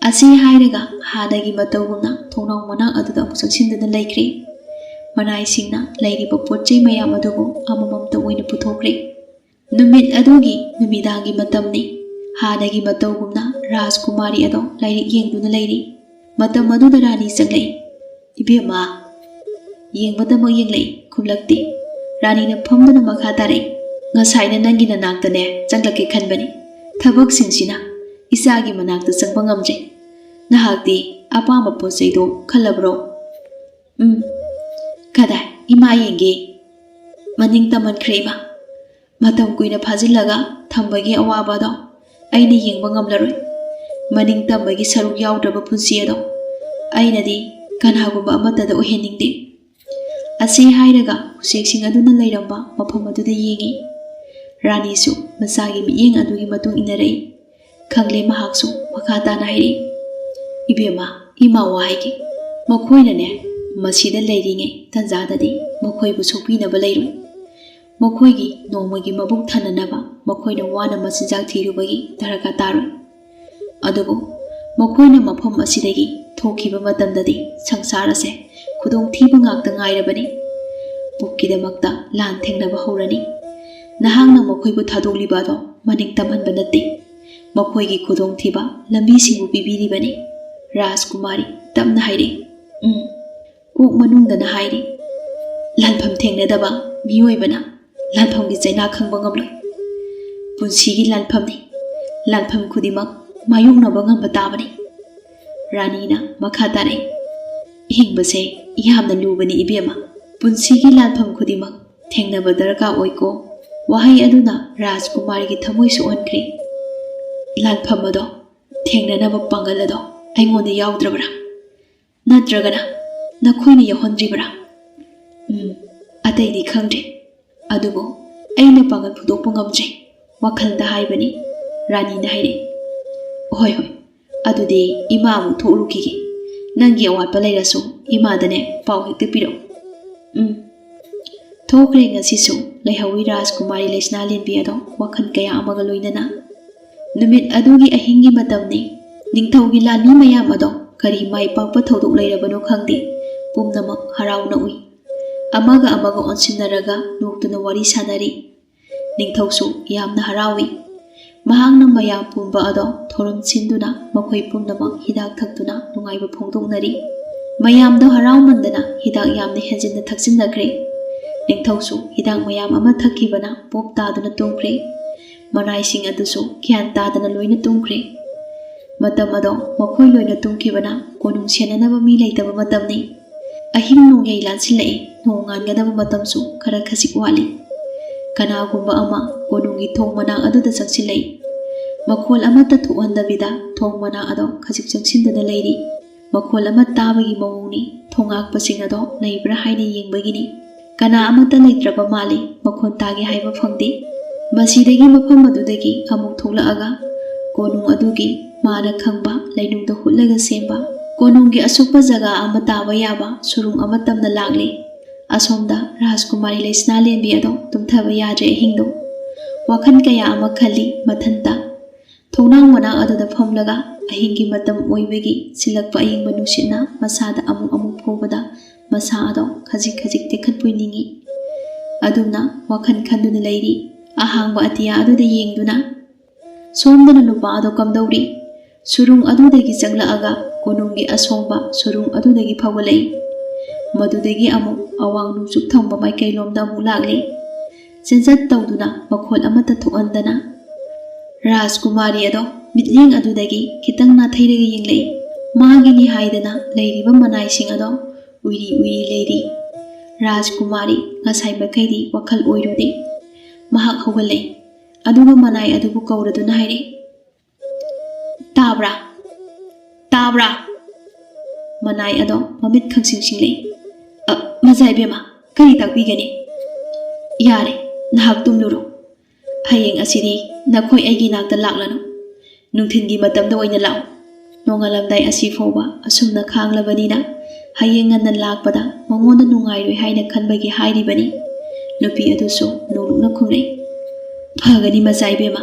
ꯑꯁꯤ ꯍꯥꯏꯔꯒ ꯍꯥꯟꯅꯒꯤ ꯃꯇꯧꯒꯨꯝꯅ ꯊꯣꯡꯅꯥꯎ ꯃꯅꯥꯛ ꯑꯗꯨꯗ ꯑꯃꯨꯛ ꯆꯪꯁꯤꯟꯗꯨꯅ ꯂꯩꯈ꯭ꯔꯦ꯫ ꯃꯅꯥꯏꯁꯤꯡꯅ ꯂꯩꯔꯤꯕ ꯄꯣꯠ ꯆꯩ ꯃꯌꯥꯝ ꯑꯗꯨꯕꯨ ꯑꯃꯃꯝꯇ ꯑꯣꯏꯅ ꯄꯨꯊꯣꯛꯈ꯭ꯔꯦ꯫ ꯅꯨꯃꯤꯠ ꯑꯗꯨꯒꯤ ꯅꯨꯃꯤꯗꯥꯡꯒꯤ ꯃꯇꯝꯅꯤ꯫ ꯍꯥꯟꯅꯒꯤ ꯃꯇꯧꯒꯨꯝꯅ ꯔꯥꯖꯀꯨꯃꯥꯔꯤ ꯑꯗꯣ ꯂꯥꯏꯔꯤꯛ ꯌꯦꯡꯗꯨꯅ ꯂꯩꯔꯤ꯫ ꯃꯇꯝ ꯑꯗꯨꯗ ꯔꯥꯅꯤ ꯆꯪꯂꯛꯏ꯫ "ꯏꯕꯦꯝꯃ"꯫ ꯌꯦꯡꯕꯗꯃꯛ ꯌꯦꯡꯂꯛꯏ, ꯈꯨꯝꯂꯛꯇꯦ꯫ ꯔꯥꯅꯤꯅ ꯐꯝꯗꯨꯅ ꯃꯈꯥ ꯇꯥꯔꯛꯏ, "ꯉꯁꯥꯏꯅ ꯅꯪꯒꯤ ꯅꯅꯥꯛꯇꯅꯦ ꯆꯪꯂꯛꯀꯦ ꯈꯟꯕꯅꯤ꯫ ꯊꯕꯛꯁꯤꯡꯁꯤꯅ ꯏꯆꯥꯒꯤ ꯃꯅꯥꯛꯇ ꯆꯪꯕ ꯉꯝꯗ꯭ꯔꯦ꯫ ꯅꯍꯥꯛꯇꯤ ꯑꯄꯥꯝꯕ ꯄꯣꯠ ꯆꯩꯗꯣ ꯈꯜꯂꯕ꯭ꯔꯣ?" "ꯎꯝ"꯫ "ꯀꯗꯥꯏ? ꯏꯃꯥ ꯌꯦꯡꯒꯦ"꯫ "ꯃꯅꯤꯡ ꯇꯝꯍꯟꯈ꯭ꯔꯦ ꯏꯃꯥ꯫ ꯃꯇꯝ ꯀꯨꯏꯅ ꯐꯥꯖꯤꯜꯂꯒ ꯊꯝꯕꯒꯤ ꯑꯋꯥꯕꯗꯣ ꯑꯩꯅ ꯌꯦꯡꯕ ꯉꯝꯂꯔꯣꯏ꯫ ꯃꯅꯤꯡ ꯇꯝꯕꯒꯤ ꯁꯔꯨꯛ ꯌꯥꯎꯗ꯭ꯔꯕ ꯄꯨꯟꯁꯤ ꯑꯗꯣ ꯑꯩꯅꯗꯤ ꯀꯅꯥꯒꯨꯝꯕ ꯑꯃꯠꯇꯗ ꯑꯣꯏꯍꯟꯅꯤꯡꯗꯦ"꯫ ꯑꯁꯤ ꯍꯥꯏꯔꯒ ꯎꯆꯦꯛꯁꯤꯡ ꯑꯗꯨꯅ ꯂꯩꯔꯝꯕ ꯃꯐꯝ ꯑꯗꯨꯗ ꯌꯦꯡꯉꯤ꯫ ꯔꯥꯅꯤꯁꯨ ꯃꯆꯥꯒꯤ ꯃꯤꯠꯌꯦꯡ ꯑꯗꯨꯒꯤ ꯃꯇꯨꯡ ꯏꯟꯅꯔꯛꯏ꯫ ꯈꯪꯂꯦ ꯃꯍꯥꯛꯁꯨ ꯃꯈꯥ ꯇꯥꯅ ꯍꯥꯏꯔꯛꯏ, "ꯏꯕꯦꯝꯃ, ꯏꯃꯥ ꯋꯥ ꯍꯥꯏꯒꯦ꯫ ꯃꯈꯣꯏꯅꯅꯦ, ꯃꯁꯤꯗ ꯂꯩꯔꯤꯉꯩ ꯇꯟꯖꯥꯗꯗꯤ ꯃꯈꯣꯏꯕꯨ ꯁꯣꯛꯄꯤꯅꯕ ꯂꯩꯔꯣꯏ꯫ ꯃꯈꯣꯏꯒꯤ ꯅꯣꯡꯃꯒꯤ ꯃꯕꯨꯛ ꯊꯟꯅꯅꯕ ꯃꯈꯣꯏꯅ ꯋꯥꯅ ꯃꯆꯤꯟꯖꯥꯛ ꯊꯤꯔꯨꯕꯒꯤ ꯗꯔꯀꯥꯔ ꯇꯥꯔꯣꯏ꯫ ꯑꯗꯨꯕꯨ ꯃꯈꯣꯏꯅ ꯃꯐꯝ ꯑꯁꯤꯗꯒꯤ ꯊꯣꯛꯈꯤꯕ ꯃꯇꯝꯗꯗꯤ ꯁꯪꯁꯥꯔ ꯑꯁꯦ ꯈꯨꯗꯣꯡꯊꯤꯕ ꯉꯥꯛꯇ ꯉꯥꯏꯔꯕꯅꯤ꯫ ꯄꯨꯛꯀꯤꯗꯃꯛꯇ ꯂꯥꯟ ꯊꯦꯡꯅꯕ ꯍꯧꯔꯅꯤ"꯫ ꯅꯍꯥꯛꯅ ꯃꯈꯣꯏꯕꯨ ꯊꯥꯗꯣꯛꯂꯤꯕ ꯑꯗꯣ ꯃꯅꯤꯡ ꯇꯝꯍꯟꯕ ꯅꯠꯇꯦ, ꯃꯈꯣꯏꯒꯤ ꯈꯨꯗꯣꯡꯊꯤꯕ ꯂꯝꯕꯤꯁꯤꯡꯕꯨ ꯄꯤꯕꯤꯔꯤꯕꯅꯤ꯫ ꯔꯥꯖꯀꯨꯃꯥꯔꯤ ꯇꯞꯅ ꯍꯥꯏꯔꯛꯏ꯫ "ꯎꯝ, ꯀꯣꯛ ꯃꯅꯨꯡꯗꯅ ꯍꯥꯏꯔꯤ, ꯂꯥꯟꯐꯝ ꯊꯦꯡꯅꯗꯕ ꯃꯤꯑꯣꯏꯕꯅ ꯂꯥꯟꯐꯝꯒꯤ ꯆꯩꯅꯥ ꯈꯪꯕ ꯉꯝꯂꯣꯏ꯫ ꯄꯨꯟꯁꯤꯒꯤ ꯂꯥꯟꯐꯝꯅꯤ꯫ ꯂꯥꯟꯐꯝ ꯈꯨꯗꯤꯡꯃꯛ ꯃꯥꯌꯣꯛꯅꯕ ꯉꯝꯕ ꯇꯥꯕꯅꯤ"꯫ ꯔꯥꯅꯤꯅ ꯃꯈꯥ ꯇꯥꯔꯛꯏ, "ꯍꯤꯡꯕꯁꯦ ꯌꯥꯝꯅ ꯂꯨꯕꯅꯤ ꯏꯕꯦꯝꯃ꯫ ꯄꯨꯟꯁꯤꯒꯤ ꯂꯥꯟꯐꯝ ꯈꯨꯗꯤꯡꯃꯛ ꯊꯦꯡꯅꯕ ꯗꯔꯀꯥꯔ ꯑꯣꯏꯀꯣ"꯫ ꯋꯥꯍꯩ ꯑꯗꯨꯅ ꯔꯥꯖꯀꯨꯃꯥꯔꯤꯒꯤ ꯊꯃꯣꯏ ꯁꯣꯛꯍꯟꯈ꯭ꯔꯦ꯫ "ꯂꯥꯟꯐꯝ ꯑꯗꯣ ꯊꯦꯡꯅꯅꯕ ꯄꯥꯡꯒꯜ ꯑꯗꯣ ꯑꯩꯉꯣꯟꯗ ꯌꯥꯎꯗ꯭ꯔꯕ꯭ꯔꯥ? ꯅꯠꯇ꯭ꯔꯒꯅ ꯅꯈꯣꯏꯅ ꯌꯥꯎꯍꯟꯗ꯭ꯔꯤꯕ꯭ꯔꯥ?" "ꯎꯝ, ꯑꯇꯩꯗꯤ ꯈꯪꯗ꯭ꯔꯦ, ꯑꯗꯨꯕꯨ ꯑꯩꯅ ꯄꯥꯡꯒꯜ ꯐꯨꯗꯣꯛꯄ ꯉꯝꯗ꯭ꯔꯦ", ꯋꯥꯈꯜꯗ ꯍꯥꯏꯕꯅꯤ꯫ ꯔꯥꯅꯤꯅ ꯍꯥꯏꯔꯛꯏ, "ꯍꯣꯏ, ꯍꯣꯏ, ꯑꯗꯨꯗꯤ ꯏꯃꯥ ꯑꯃꯨꯛ ꯊꯣꯛꯎꯔꯨꯈꯤꯒꯦ꯫ ꯅꯪꯒꯤ ꯑꯋꯥꯠꯄ ꯂꯩꯔꯁꯨ ꯏꯃꯥꯗꯅꯦ ꯄꯥꯎ ꯍꯦꯛꯇ ꯄꯤꯔꯛꯎ"꯫ "ꯎꯝ"꯫ ꯊꯣꯛꯈ꯭ꯔꯦ ꯉꯁꯤꯁꯨ꯫ ꯂꯩꯍꯧꯋꯤ ꯔꯥꯖꯀꯨꯃꯥꯔꯤ ꯂꯩꯁꯅꯥꯂꯦꯟꯕꯤ ꯑꯗꯣ ꯋꯥꯈꯜ ꯀꯌꯥ ꯑꯃꯒ ꯂꯣꯏꯅꯅ꯫ ꯅꯨꯃꯤꯠ ꯑꯗꯨꯒꯤ ꯑꯍꯤꯡꯒꯤ ꯃꯇꯝꯅꯤ꯫ ꯅꯤꯡꯊꯧꯒꯤ ꯂꯥꯟꯃꯤ ꯃꯌꯥꯝ ꯑꯗꯣ ꯀꯔꯤ ꯃꯥꯏ ꯄꯥꯛꯄ ꯊꯧꯗꯣꯛ ꯂꯩꯔꯕꯅꯣ ꯈꯪꯗꯦ, ꯄꯨꯝꯅꯃꯛ ꯍꯔꯥꯎꯅ ꯎꯏ꯫ ꯑꯃꯒ ꯑꯃꯒ ꯑꯣꯟꯁꯤꯟꯅꯔꯒ ꯅꯣꯛꯇꯨꯅ ꯋꯥꯔꯤ ꯁꯥꯟꯅꯔꯤ꯫ ꯅꯤꯡꯊꯧꯁꯨ ꯌꯥꯝꯅ ꯍꯔꯥꯎꯏ꯫ ꯃꯍꯥꯛꯅ ꯃꯌꯥꯝ ꯄꯨꯝꯕ ꯑꯗꯣ ꯊꯧꯔꯝ ꯁꯤꯟꯗꯨꯅ ꯃꯈꯣꯏ ꯄꯨꯝꯅꯃꯛ ꯍꯤꯗꯥꯛ ꯊꯛꯇꯨꯅ ꯅꯨꯡꯉꯥꯏꯕ ꯐꯣꯡꯗꯣꯛꯅꯔꯤ꯫ ꯃꯌꯥꯝꯗꯣ ꯍꯔꯥꯎꯃꯟꯗꯅ ꯍꯤꯗꯥꯛ ꯌꯥꯝꯅ ꯍꯦꯟꯖꯤꯟꯅ ꯊꯛꯆꯤꯟꯅꯈ꯭ꯔꯦ꯫ ꯅꯤꯡꯊꯧꯁꯨ ꯍꯤꯗꯥꯛ ꯃꯌꯥꯝ ꯑꯃ ꯊꯛꯈꯤꯕꯅ ꯄꯣꯞ ꯇꯥꯗꯨꯅ ꯇꯨꯝꯈ꯭ꯔꯦ꯫ ꯃꯅꯥꯏꯁꯤꯡ ꯑꯗꯨꯁꯨ ꯒ꯭ꯌꯥꯟ ꯇꯥꯗꯅ ꯂꯣꯏꯅ ꯇꯨꯝꯈ꯭ꯔꯦ꯫ ꯃꯇꯝ ꯑꯗꯣ ꯃꯈꯣꯏ ꯂꯣꯏꯅ ꯇꯨꯝꯈꯤꯕꯅ ꯀꯣꯅꯨꯡ ꯁꯦꯟꯅꯅꯕ ꯃꯤ ꯂꯩꯇꯕ ꯃꯇꯝꯅꯤ꯫ ꯑꯍꯤꯡ ꯅꯣꯡꯌꯩ ꯂꯥꯟꯁꯤꯜꯂꯛꯏ꯫ ꯅꯣꯡꯉꯥꯟꯒꯗꯕ ꯃꯇꯝꯁꯨ ꯈꯔ ꯈꯖꯤꯛ ꯋꯥꯠꯂꯤ꯫ ꯀꯅꯥꯒꯨꯝꯕ ꯑꯃ ꯀꯣꯅꯨꯡꯒꯤ ꯊꯣꯡ ꯃꯅꯥꯛ ꯑꯗꯨꯗ ꯆꯪꯁꯤꯜꯂꯛꯏ꯫ ꯃꯈꯣꯜ ꯑꯃꯠꯇ ꯊꯣꯛꯍꯟꯗꯕꯤꯗ ꯊꯣꯡ ꯃꯅꯥꯛ ꯑꯗꯣ ꯈꯖꯤꯛ ꯆꯪꯁꯤꯟꯗꯨꯅ ꯂꯩꯔꯤ꯫ ꯃꯈꯣꯜ ꯑꯃ ꯇꯥꯕꯒꯤ ꯃꯑꯣꯡꯅꯤ꯫ ꯊꯣꯡꯉꯥꯛꯄꯁꯤꯡ ꯑꯗꯣ ꯂꯩꯕ꯭ꯔꯥ ꯍꯥꯏꯅ ꯌꯦꯡꯕꯒꯤꯅꯤ꯫ ꯀꯅꯥ ꯑꯃꯠꯇ ꯂꯩꯇ꯭ꯔꯕ ꯃꯥꯜꯂꯤ꯫ ꯃꯈꯣꯟ ꯇꯥꯒꯦ ꯍꯥꯏꯕ ꯐꯪꯗꯦ꯫ ꯃꯁꯤꯗꯒꯤ, ꯃꯐꯝ ꯑꯗꯨꯗꯒꯤ ꯑꯃꯨꯛ ꯊꯣꯛꯂꯛꯑꯒ ꯀꯣꯅꯨꯡ ꯑꯗꯨꯒꯤ ꯃꯥꯅ ꯈꯪꯕ ꯂꯩꯅꯨꯡꯗ ꯍꯨꯠꯂꯒ ꯁꯦꯝꯕ ꯀꯣꯅꯨꯡꯒꯤ ꯑꯁꯨꯛꯄ ꯖꯒꯥ ꯑꯃ ꯇꯥꯕ ꯌꯥꯕ ꯁꯨꯔꯨꯡ ꯑꯃ ꯇꯝꯅ ꯂꯥꯛꯂꯤ꯫ ꯑꯁꯣꯝꯗ ꯔꯥꯖꯀꯨꯃꯥꯔꯤ ꯂꯩꯁꯅꯥꯂꯦꯟꯕꯤ ꯑꯗꯣ ꯇꯨꯝꯊꯕ ꯌꯥꯗ꯭ꯔꯦ ꯑꯍꯤꯡꯗꯣ꯫ ꯋꯥꯈꯜ ꯀꯌꯥ ꯑꯃ ꯈꯜꯂꯤ ꯃꯊꯟꯇ꯫ ꯊꯣꯡꯅꯥꯡ ꯃꯅꯥꯛ ꯑꯗꯨꯗ ꯐꯝꯂꯒ ꯑꯍꯤꯡꯒꯤ ꯃꯇꯝ ꯑꯣꯏꯕꯒꯤ ꯁꯤꯜꯂꯛꯄ ꯑꯏꯪꯕ ꯅꯨꯡꯁꯤꯠꯅ ꯃꯁꯥꯗ ꯑꯃꯨꯛ ꯑꯃꯨꯛ ꯐꯨꯕꯗ ꯃꯁꯥ ꯑꯗꯣ ꯈꯖꯤꯛ ꯈꯖꯤꯛ ꯇꯦꯛꯈꯠꯄꯣꯏ ꯅꯤꯡꯏ꯫ ꯑꯗꯨꯝꯅ ꯋꯥꯈꯜ ꯈꯟꯗꯨꯅ ꯂꯩꯔꯤ꯫ ꯑꯍꯥꯡꯕ ꯑꯇꯤꯌꯥ ꯑꯗꯨꯗ ꯌꯦꯡꯗꯨꯅ꯫ ꯁꯣꯝꯗꯅ ꯅꯨꯄꯥ ꯑꯗꯣ ꯀꯝꯗꯧꯔꯤ? ꯁꯨꯔꯨꯡ ꯑꯗꯨꯗꯒꯤ ꯆꯪꯂꯛꯑꯒ ꯀꯣꯅꯨꯡꯒꯤ ꯑꯁꯣꯡꯕ ꯁꯨꯔꯨꯡ ꯑꯗꯨꯗꯒꯤ ꯐꯥꯎꯒꯠꯂꯛꯏ꯫ ꯃꯗꯨꯗꯒꯤ ꯑꯃꯨꯛ ꯑꯋꯥꯡ ꯅꯣꯡꯆꯨꯞ ꯊꯪꯕ ꯃꯥꯏꯀꯩꯂꯣꯝꯗ ꯑꯃꯨꯛ ꯂꯥꯛꯂꯤ꯫ ꯆꯦꯟꯖꯠ ꯇꯧꯗꯨꯅ ꯃꯈꯣꯜ ꯑꯃꯠꯇ ꯊꯣꯛꯍꯟꯗꯅ꯫ ꯔꯥꯖꯀꯨꯃꯥꯔꯤ ꯑꯗꯣ ꯃꯤꯠꯌꯦꯡ ꯑꯗꯨꯗꯒꯤ ꯈꯤꯇꯪ ꯅꯥꯊꯩꯔꯒ ꯌꯦꯡꯂꯛꯏ꯫ ꯃꯥꯒꯤꯅꯤ ꯍꯥꯏꯗꯅ ꯂꯩꯔꯤꯕ ꯃꯅꯥꯏꯁꯤꯡ ꯑꯗꯣ ꯎꯏꯔꯤ ꯎꯏꯔꯤ ꯂꯩꯔꯤ꯫ ꯔꯥꯖꯀꯨꯃꯥꯔꯤ ꯉꯁꯥꯏ ꯃꯈꯩꯗꯤ ꯋꯥꯈꯜ ꯑꯣꯏꯔꯨꯗꯦ꯫ ꯃꯍꯥꯛ ꯍꯧꯒꯠꯂꯛꯏ꯫ ꯑꯗꯨꯒ ꯃꯅꯥꯏ ꯑꯗꯨꯕꯨ ꯀꯧꯔꯗꯨꯅ ꯍꯥꯏꯔꯛꯏ, "ꯇꯥꯕ꯭ꯔꯥ? ꯇꯥꯕ꯭ꯔꯥ?" ꯃꯅꯥꯏ ꯑꯗꯣ ꯃꯃꯤꯠ ꯈꯪꯁꯤꯡ ꯁꯤꯡꯂꯛꯏ꯫ "ꯑ, ꯃꯖꯥ ꯏꯕꯦꯝꯃ, ꯀꯔꯤ ꯇꯥꯛꯄꯤꯒꯅꯤ? ꯌꯥꯔꯦ, ꯅꯍꯥꯛ ꯇꯨꯝꯂꯨꯔꯣ꯫ ꯍꯌꯦꯡ ꯑꯁꯤꯗꯤ ꯅꯈꯣꯏ ꯑꯩꯒꯤ ꯅꯥꯛꯇ ꯂꯥꯛꯂꯅꯨ꯫ ꯅꯨꯡꯊꯤꯜꯒꯤ ꯃꯇꯝꯗ ꯑꯣꯏꯅ ꯂꯥꯛꯎ꯫ ꯅꯣꯡꯉꯥꯜꯂꯝꯗꯥꯏ ꯑꯁꯤ ꯐꯥꯎꯕ ꯑꯁꯨꯝꯅ ꯈꯥꯡꯂꯕꯅꯤꯅ ꯍꯌꯦꯡ ꯉꯟꯅ ꯂꯥꯛꯄꯗ ꯃꯉꯣꯟꯗ ꯅꯨꯡꯉꯥꯏꯔꯣꯏ ꯍꯥꯏꯅ ꯈꯟꯕꯒꯤ ꯍꯥꯏꯔꯤꯕꯅꯤ꯫" ꯅꯨꯄꯤ ꯑꯗꯨꯁꯨ ꯅꯣꯡꯂꯨꯛꯅ ꯈꯨꯝꯂꯛꯏ꯫ "ꯐꯒꯅꯤ ꯃꯆꯥ ꯏꯕꯦꯝꯃ꯫"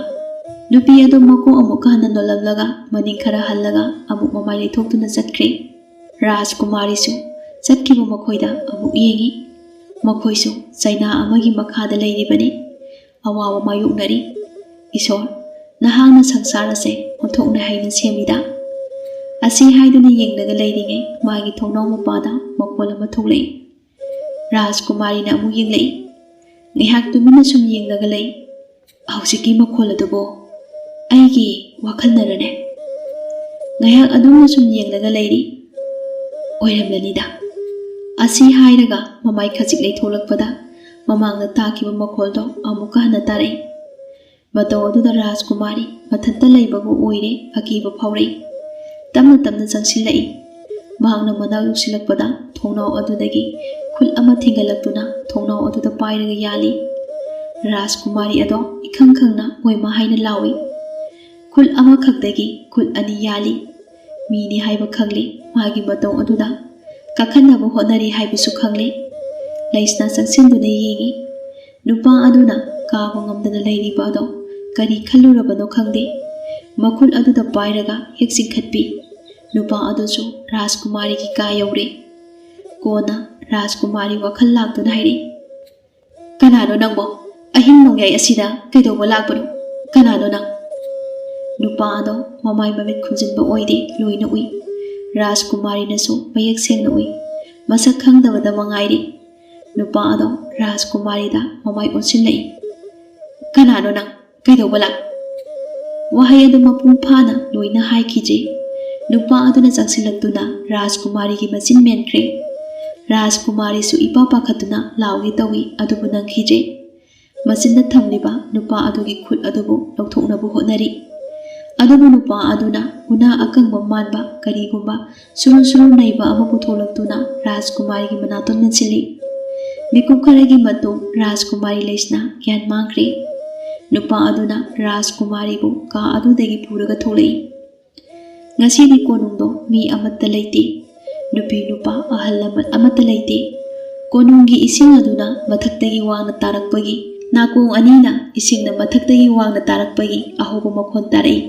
ꯅꯨꯄꯤ ꯑꯗꯨ ꯃꯀꯣꯛ ꯑꯃꯨꯛꯀ ꯍꯟꯅ ꯅꯣꯜꯂꯝꯂꯒ ꯃꯅꯤꯡ ꯈꯔ ꯍꯜꯂꯒ ꯑꯃꯨꯛ ꯃꯃꯥꯏ ꯂꯩꯊꯣꯛꯇꯨꯅ ꯆꯠꯈ꯭ꯔꯦ꯫ ꯔꯥꯖꯀꯨꯃꯥꯔꯤꯁꯨ ꯆꯠꯈꯤꯕ ꯃꯈꯣꯏꯗ ꯑꯃꯨꯛ ꯌꯦꯡꯏ꯫ ꯃꯈꯣꯏꯁꯨ ꯆꯩꯅꯥ ꯑꯃꯒꯤ ꯃꯈꯥꯗ ꯂꯩꯔꯤꯕꯅꯤ꯫ ꯑꯋꯥꯕ ꯃꯥꯌꯣꯛꯅꯔꯤ꯫ "ꯏꯁꯣꯔ, ꯅꯍꯥꯛꯅ ꯁꯪꯁꯥꯔ ꯑꯁꯦ ꯑꯣꯟꯊꯣꯛꯅ ꯍꯩꯅ ꯁꯦꯝꯂꯤꯗ꯫" ꯑꯁꯤ ꯍꯥꯏꯗꯨꯅ ꯌꯦꯡꯂꯒ ꯂꯩꯔꯤꯉꯩ ꯃꯥꯒꯤ ꯊꯣꯡꯅꯥꯎ ꯃꯄꯥꯗ ꯃꯈꯣꯜ ꯑꯃ ꯊꯣꯛꯂꯛꯏ꯫ ꯔꯥꯖꯀꯨꯃꯥꯔꯤꯅ ꯑꯃꯨꯛ ꯌꯦꯡꯂꯛꯏ꯫ ꯉꯥꯏꯍꯥꯛ ꯇꯨꯃꯤꯟꯅ ꯁꯨꯝ ꯌꯦꯡꯂꯒ ꯂꯩ꯫ "ꯍꯧꯖꯤꯛꯀꯤ ꯃꯈꯣꯜ ꯑꯗꯨꯕꯨ ꯑꯩꯒꯤ ꯋꯥꯈꯜꯅꯔꯅꯦ?" ꯉꯥꯏꯍꯥꯛ ꯑꯗꯨꯝꯅ ꯁꯨꯝ ꯌꯦꯡꯂꯒ ꯂꯩꯔꯤ꯫ "ꯑꯣꯏꯔꯝꯂꯅꯤꯗ꯫" ꯑꯁꯤ ꯍꯥꯏꯔꯒ ꯃꯃꯥꯏ ꯈꯖꯤꯛ ꯂꯩꯊꯣꯛꯂꯛꯄꯗ ꯃꯃꯥꯡꯗ ꯇꯥꯈꯤꯕ ꯃꯈꯣꯜꯗꯣ ꯑꯃꯨꯛꯀ ꯍꯟꯅ ꯇꯥꯔꯛꯏ꯫ ꯃꯇꯧ ꯑꯗꯨꯗ ꯔꯥꯖꯀꯨꯃꯥꯔꯤ ꯃꯊꯟꯇ ꯂꯩꯕꯕꯨ ꯑꯣꯏꯔꯦ ꯑꯀꯤꯕ ꯐꯥꯎꯔꯛꯏ꯫ ꯇꯞꯅ ꯇꯞꯅ ꯆꯪꯁꯤꯜꯂꯛꯏ꯫ ꯃꯍꯥꯛꯅ ꯃꯅꯥꯛ ꯌꯧꯁꯤꯜꯂꯛꯄꯗ ꯊꯣꯡꯅꯥꯎ ꯑꯗꯨꯗꯒꯤ ꯈꯨꯠ ꯑꯃ ꯊꯤꯡꯒꯠꯂꯛꯇꯨꯅ ꯊꯣꯡꯅꯥꯎ ꯑꯗꯨꯗ ꯄꯥꯏꯔꯒ ꯌꯥꯜꯂꯤ꯫ ꯔꯥꯖꯀꯨꯃꯥꯔꯤ ꯑꯗꯣ ꯏꯈꯪ ꯈꯪꯅ ꯑꯣꯏꯃ ꯍꯥꯏꯅ ꯂꯥꯎꯏ꯫ ꯈꯨꯠ ꯑꯃꯈꯛꯇꯒꯤ ꯈꯨꯠ ꯑꯅꯤ ꯌꯥꯜꯂꯤ꯫ ꯃꯤꯅꯤ ꯍꯥꯏꯕ ꯈꯪꯂꯤ ꯃꯥꯒꯤ ꯃꯇꯧ ꯑꯗꯨꯗ꯫ ꯀꯥꯈꯠꯅꯕ ꯍꯣꯠꯅꯔꯤ ꯍꯥꯏꯕꯁꯨ ꯈꯪꯂꯤ꯫ ꯂꯩꯁꯅꯥ ꯆꯪꯁꯤꯟꯗꯨꯅ ꯌꯦꯡꯏ꯫ ꯅꯨꯄꯥ ꯑꯗꯨꯅ ꯀꯥꯕ ꯉꯝꯗꯅ ꯂꯩꯔꯤꯕ ꯑꯗꯣ ꯀꯔꯤ ꯈꯜꯂꯨꯔꯕꯅꯣ ꯈꯪꯗꯦ꯫ ꯃꯈꯨꯠ ꯑꯗꯨꯗ ꯄꯥꯏꯔꯒ ꯍꯦꯛ ꯆꯤꯡꯈꯠꯄꯤ꯫ ꯅꯨꯄꯥ ꯑꯗꯨꯁꯨ ꯔꯥꯖꯀꯨꯃꯥꯔꯤꯒꯤ ꯀꯥ ꯌꯧꯔꯦ꯫ ꯀꯣꯟꯅ ꯔꯥꯖꯀꯨꯃꯥꯔꯤ ꯋꯥꯈꯜ ꯂꯥꯛꯇꯨꯅ ꯍꯥꯏꯔꯛꯏ, "ꯀꯅꯥꯅꯣ ꯅꯪꯕꯣ? ꯑꯍꯤꯡ ꯅꯣꯡꯌꯥꯏ ꯑꯁꯤꯗ ꯀꯩꯗꯧꯕ ꯂꯥꯛꯄꯅꯣ? ꯀꯅꯥꯅꯣ ꯅꯪ?" ꯅꯨꯄꯥ ꯑꯗꯣ ꯃꯃꯥꯏ ꯃꯃꯤꯠ ꯈꯨꯝꯖꯤꯟꯕ ꯑꯣꯏꯗꯦ, ꯂꯣꯏꯅ ꯎꯏ꯫ ꯔꯥꯖꯀꯨꯃꯥꯔꯤꯅꯁꯨ ꯃꯌꯦꯛ ꯁꯦꯡꯅ ꯎꯏ꯫ ꯃꯁꯛ ꯈꯪꯗꯕꯗ ꯃꯉꯥꯏꯔꯤ꯫ ꯅꯨꯄꯥ ꯑꯗꯣ ꯔꯥꯖꯀꯨꯃꯥꯔꯤꯗ ꯃꯃꯥꯏ ꯑꯣꯟꯁꯤꯜꯂꯛꯏ꯫ "ꯀꯅꯥꯅꯣ ꯅꯪ? ꯀꯩꯗꯧꯕ ꯂꯥꯛ-" ꯋꯥꯍꯩ ꯑꯗꯨ ꯃꯄꯨꯡ ꯐꯥꯅ ꯂꯣꯏꯅ ꯍꯥꯏꯈꯤꯗ꯭ꯔꯤ꯫ ꯅꯨꯄꯥ ꯑꯗꯨꯅ ꯆꯪꯁꯤꯜꯂꯛꯇꯨꯅ ꯔꯥꯖꯀꯨꯃꯥꯔꯤꯒꯤ ꯃꯆꯤꯟ ꯃꯦꯟꯈ꯭ꯔꯦ꯫ ꯔꯥꯖꯀꯨꯃꯥꯔꯤꯁꯨ ꯏꯄꯥ ꯄꯥꯈꯠꯇꯨꯅ ꯂꯥꯎꯒꯦ ꯇꯧꯏ, ꯑꯗꯨꯕꯨ ꯅꯪꯈꯤꯗ꯭ꯔꯦ꯫ ꯃꯆꯤꯟꯗ ꯊꯝꯂꯤꯕ ꯅꯨꯄꯥ ꯑꯗꯨꯒꯤ ꯈꯨꯠ ꯑꯗꯨꯕꯨ ꯂꯧꯊꯣꯛꯅꯕ ꯍꯣꯠꯅꯔꯤ꯫ ꯑꯗꯨꯕꯨ ꯅꯨꯄꯥ ꯑꯗꯨꯅ ꯎꯅꯥ ꯑꯀꯪꯕ ꯃꯥꯟꯕ ꯀꯔꯤꯒꯨꯝꯕ ꯁꯨꯔꯨ ꯁꯨꯔꯨ ꯅꯩꯕ ꯑꯃ ꯄꯨꯊꯣꯛꯂꯛꯇꯨꯅ ꯔꯥꯖꯀꯨꯃꯥꯔꯤꯒꯤ ꯃꯅꯥꯇꯣꯟ ꯃꯦꯟꯁꯤꯜꯂꯤ꯫ ꯃꯤꯀꯨꯞ ꯈꯔꯒꯤ ꯃꯇꯨꯡ ꯔꯥꯖꯀꯨꯃꯥꯔꯤ ꯂꯩꯁꯅꯥ ꯒ꯭ꯌꯥꯟ ꯃꯥꯡꯈ꯭ꯔꯦ꯫ ꯅꯨꯄꯥ ꯑꯗꯨꯅ ꯔꯥꯖꯀꯨꯃꯥꯔꯤꯕꯨ ꯀꯥ ꯑꯗꯨꯗꯒꯤ ꯄꯨꯔꯒ ꯊꯣꯛꯂꯛꯏ꯫ ꯉꯁꯤꯗꯤ ꯀꯣꯅꯨꯡꯗꯣ ꯃꯤ ꯑꯃꯠꯇ ꯂꯩꯇꯦ꯫ ꯅꯨꯄꯤ ꯅꯨꯄꯥ ꯑꯍꯜ ꯂꯃꯟ ꯑꯃꯠꯇ ꯂꯩꯇꯦ꯫ ꯀꯣꯅꯨꯡꯒꯤ ꯏꯁꯤꯡ ꯑꯗꯨꯅ ꯃꯊꯛꯇꯒꯤ ꯋꯥꯡꯅ ꯇꯥꯔꯛꯄꯒꯤ, ꯅꯥꯀꯣꯡ ꯑꯅꯤꯅ ꯏꯁꯤꯡꯅ ꯃꯊꯛꯇꯒꯤ ꯋꯥꯡꯅ ꯇꯥꯔꯛꯄꯒꯤ ꯑꯍꯧꯕ ꯃꯈꯣꯟ ꯇꯥꯔꯛꯏ꯫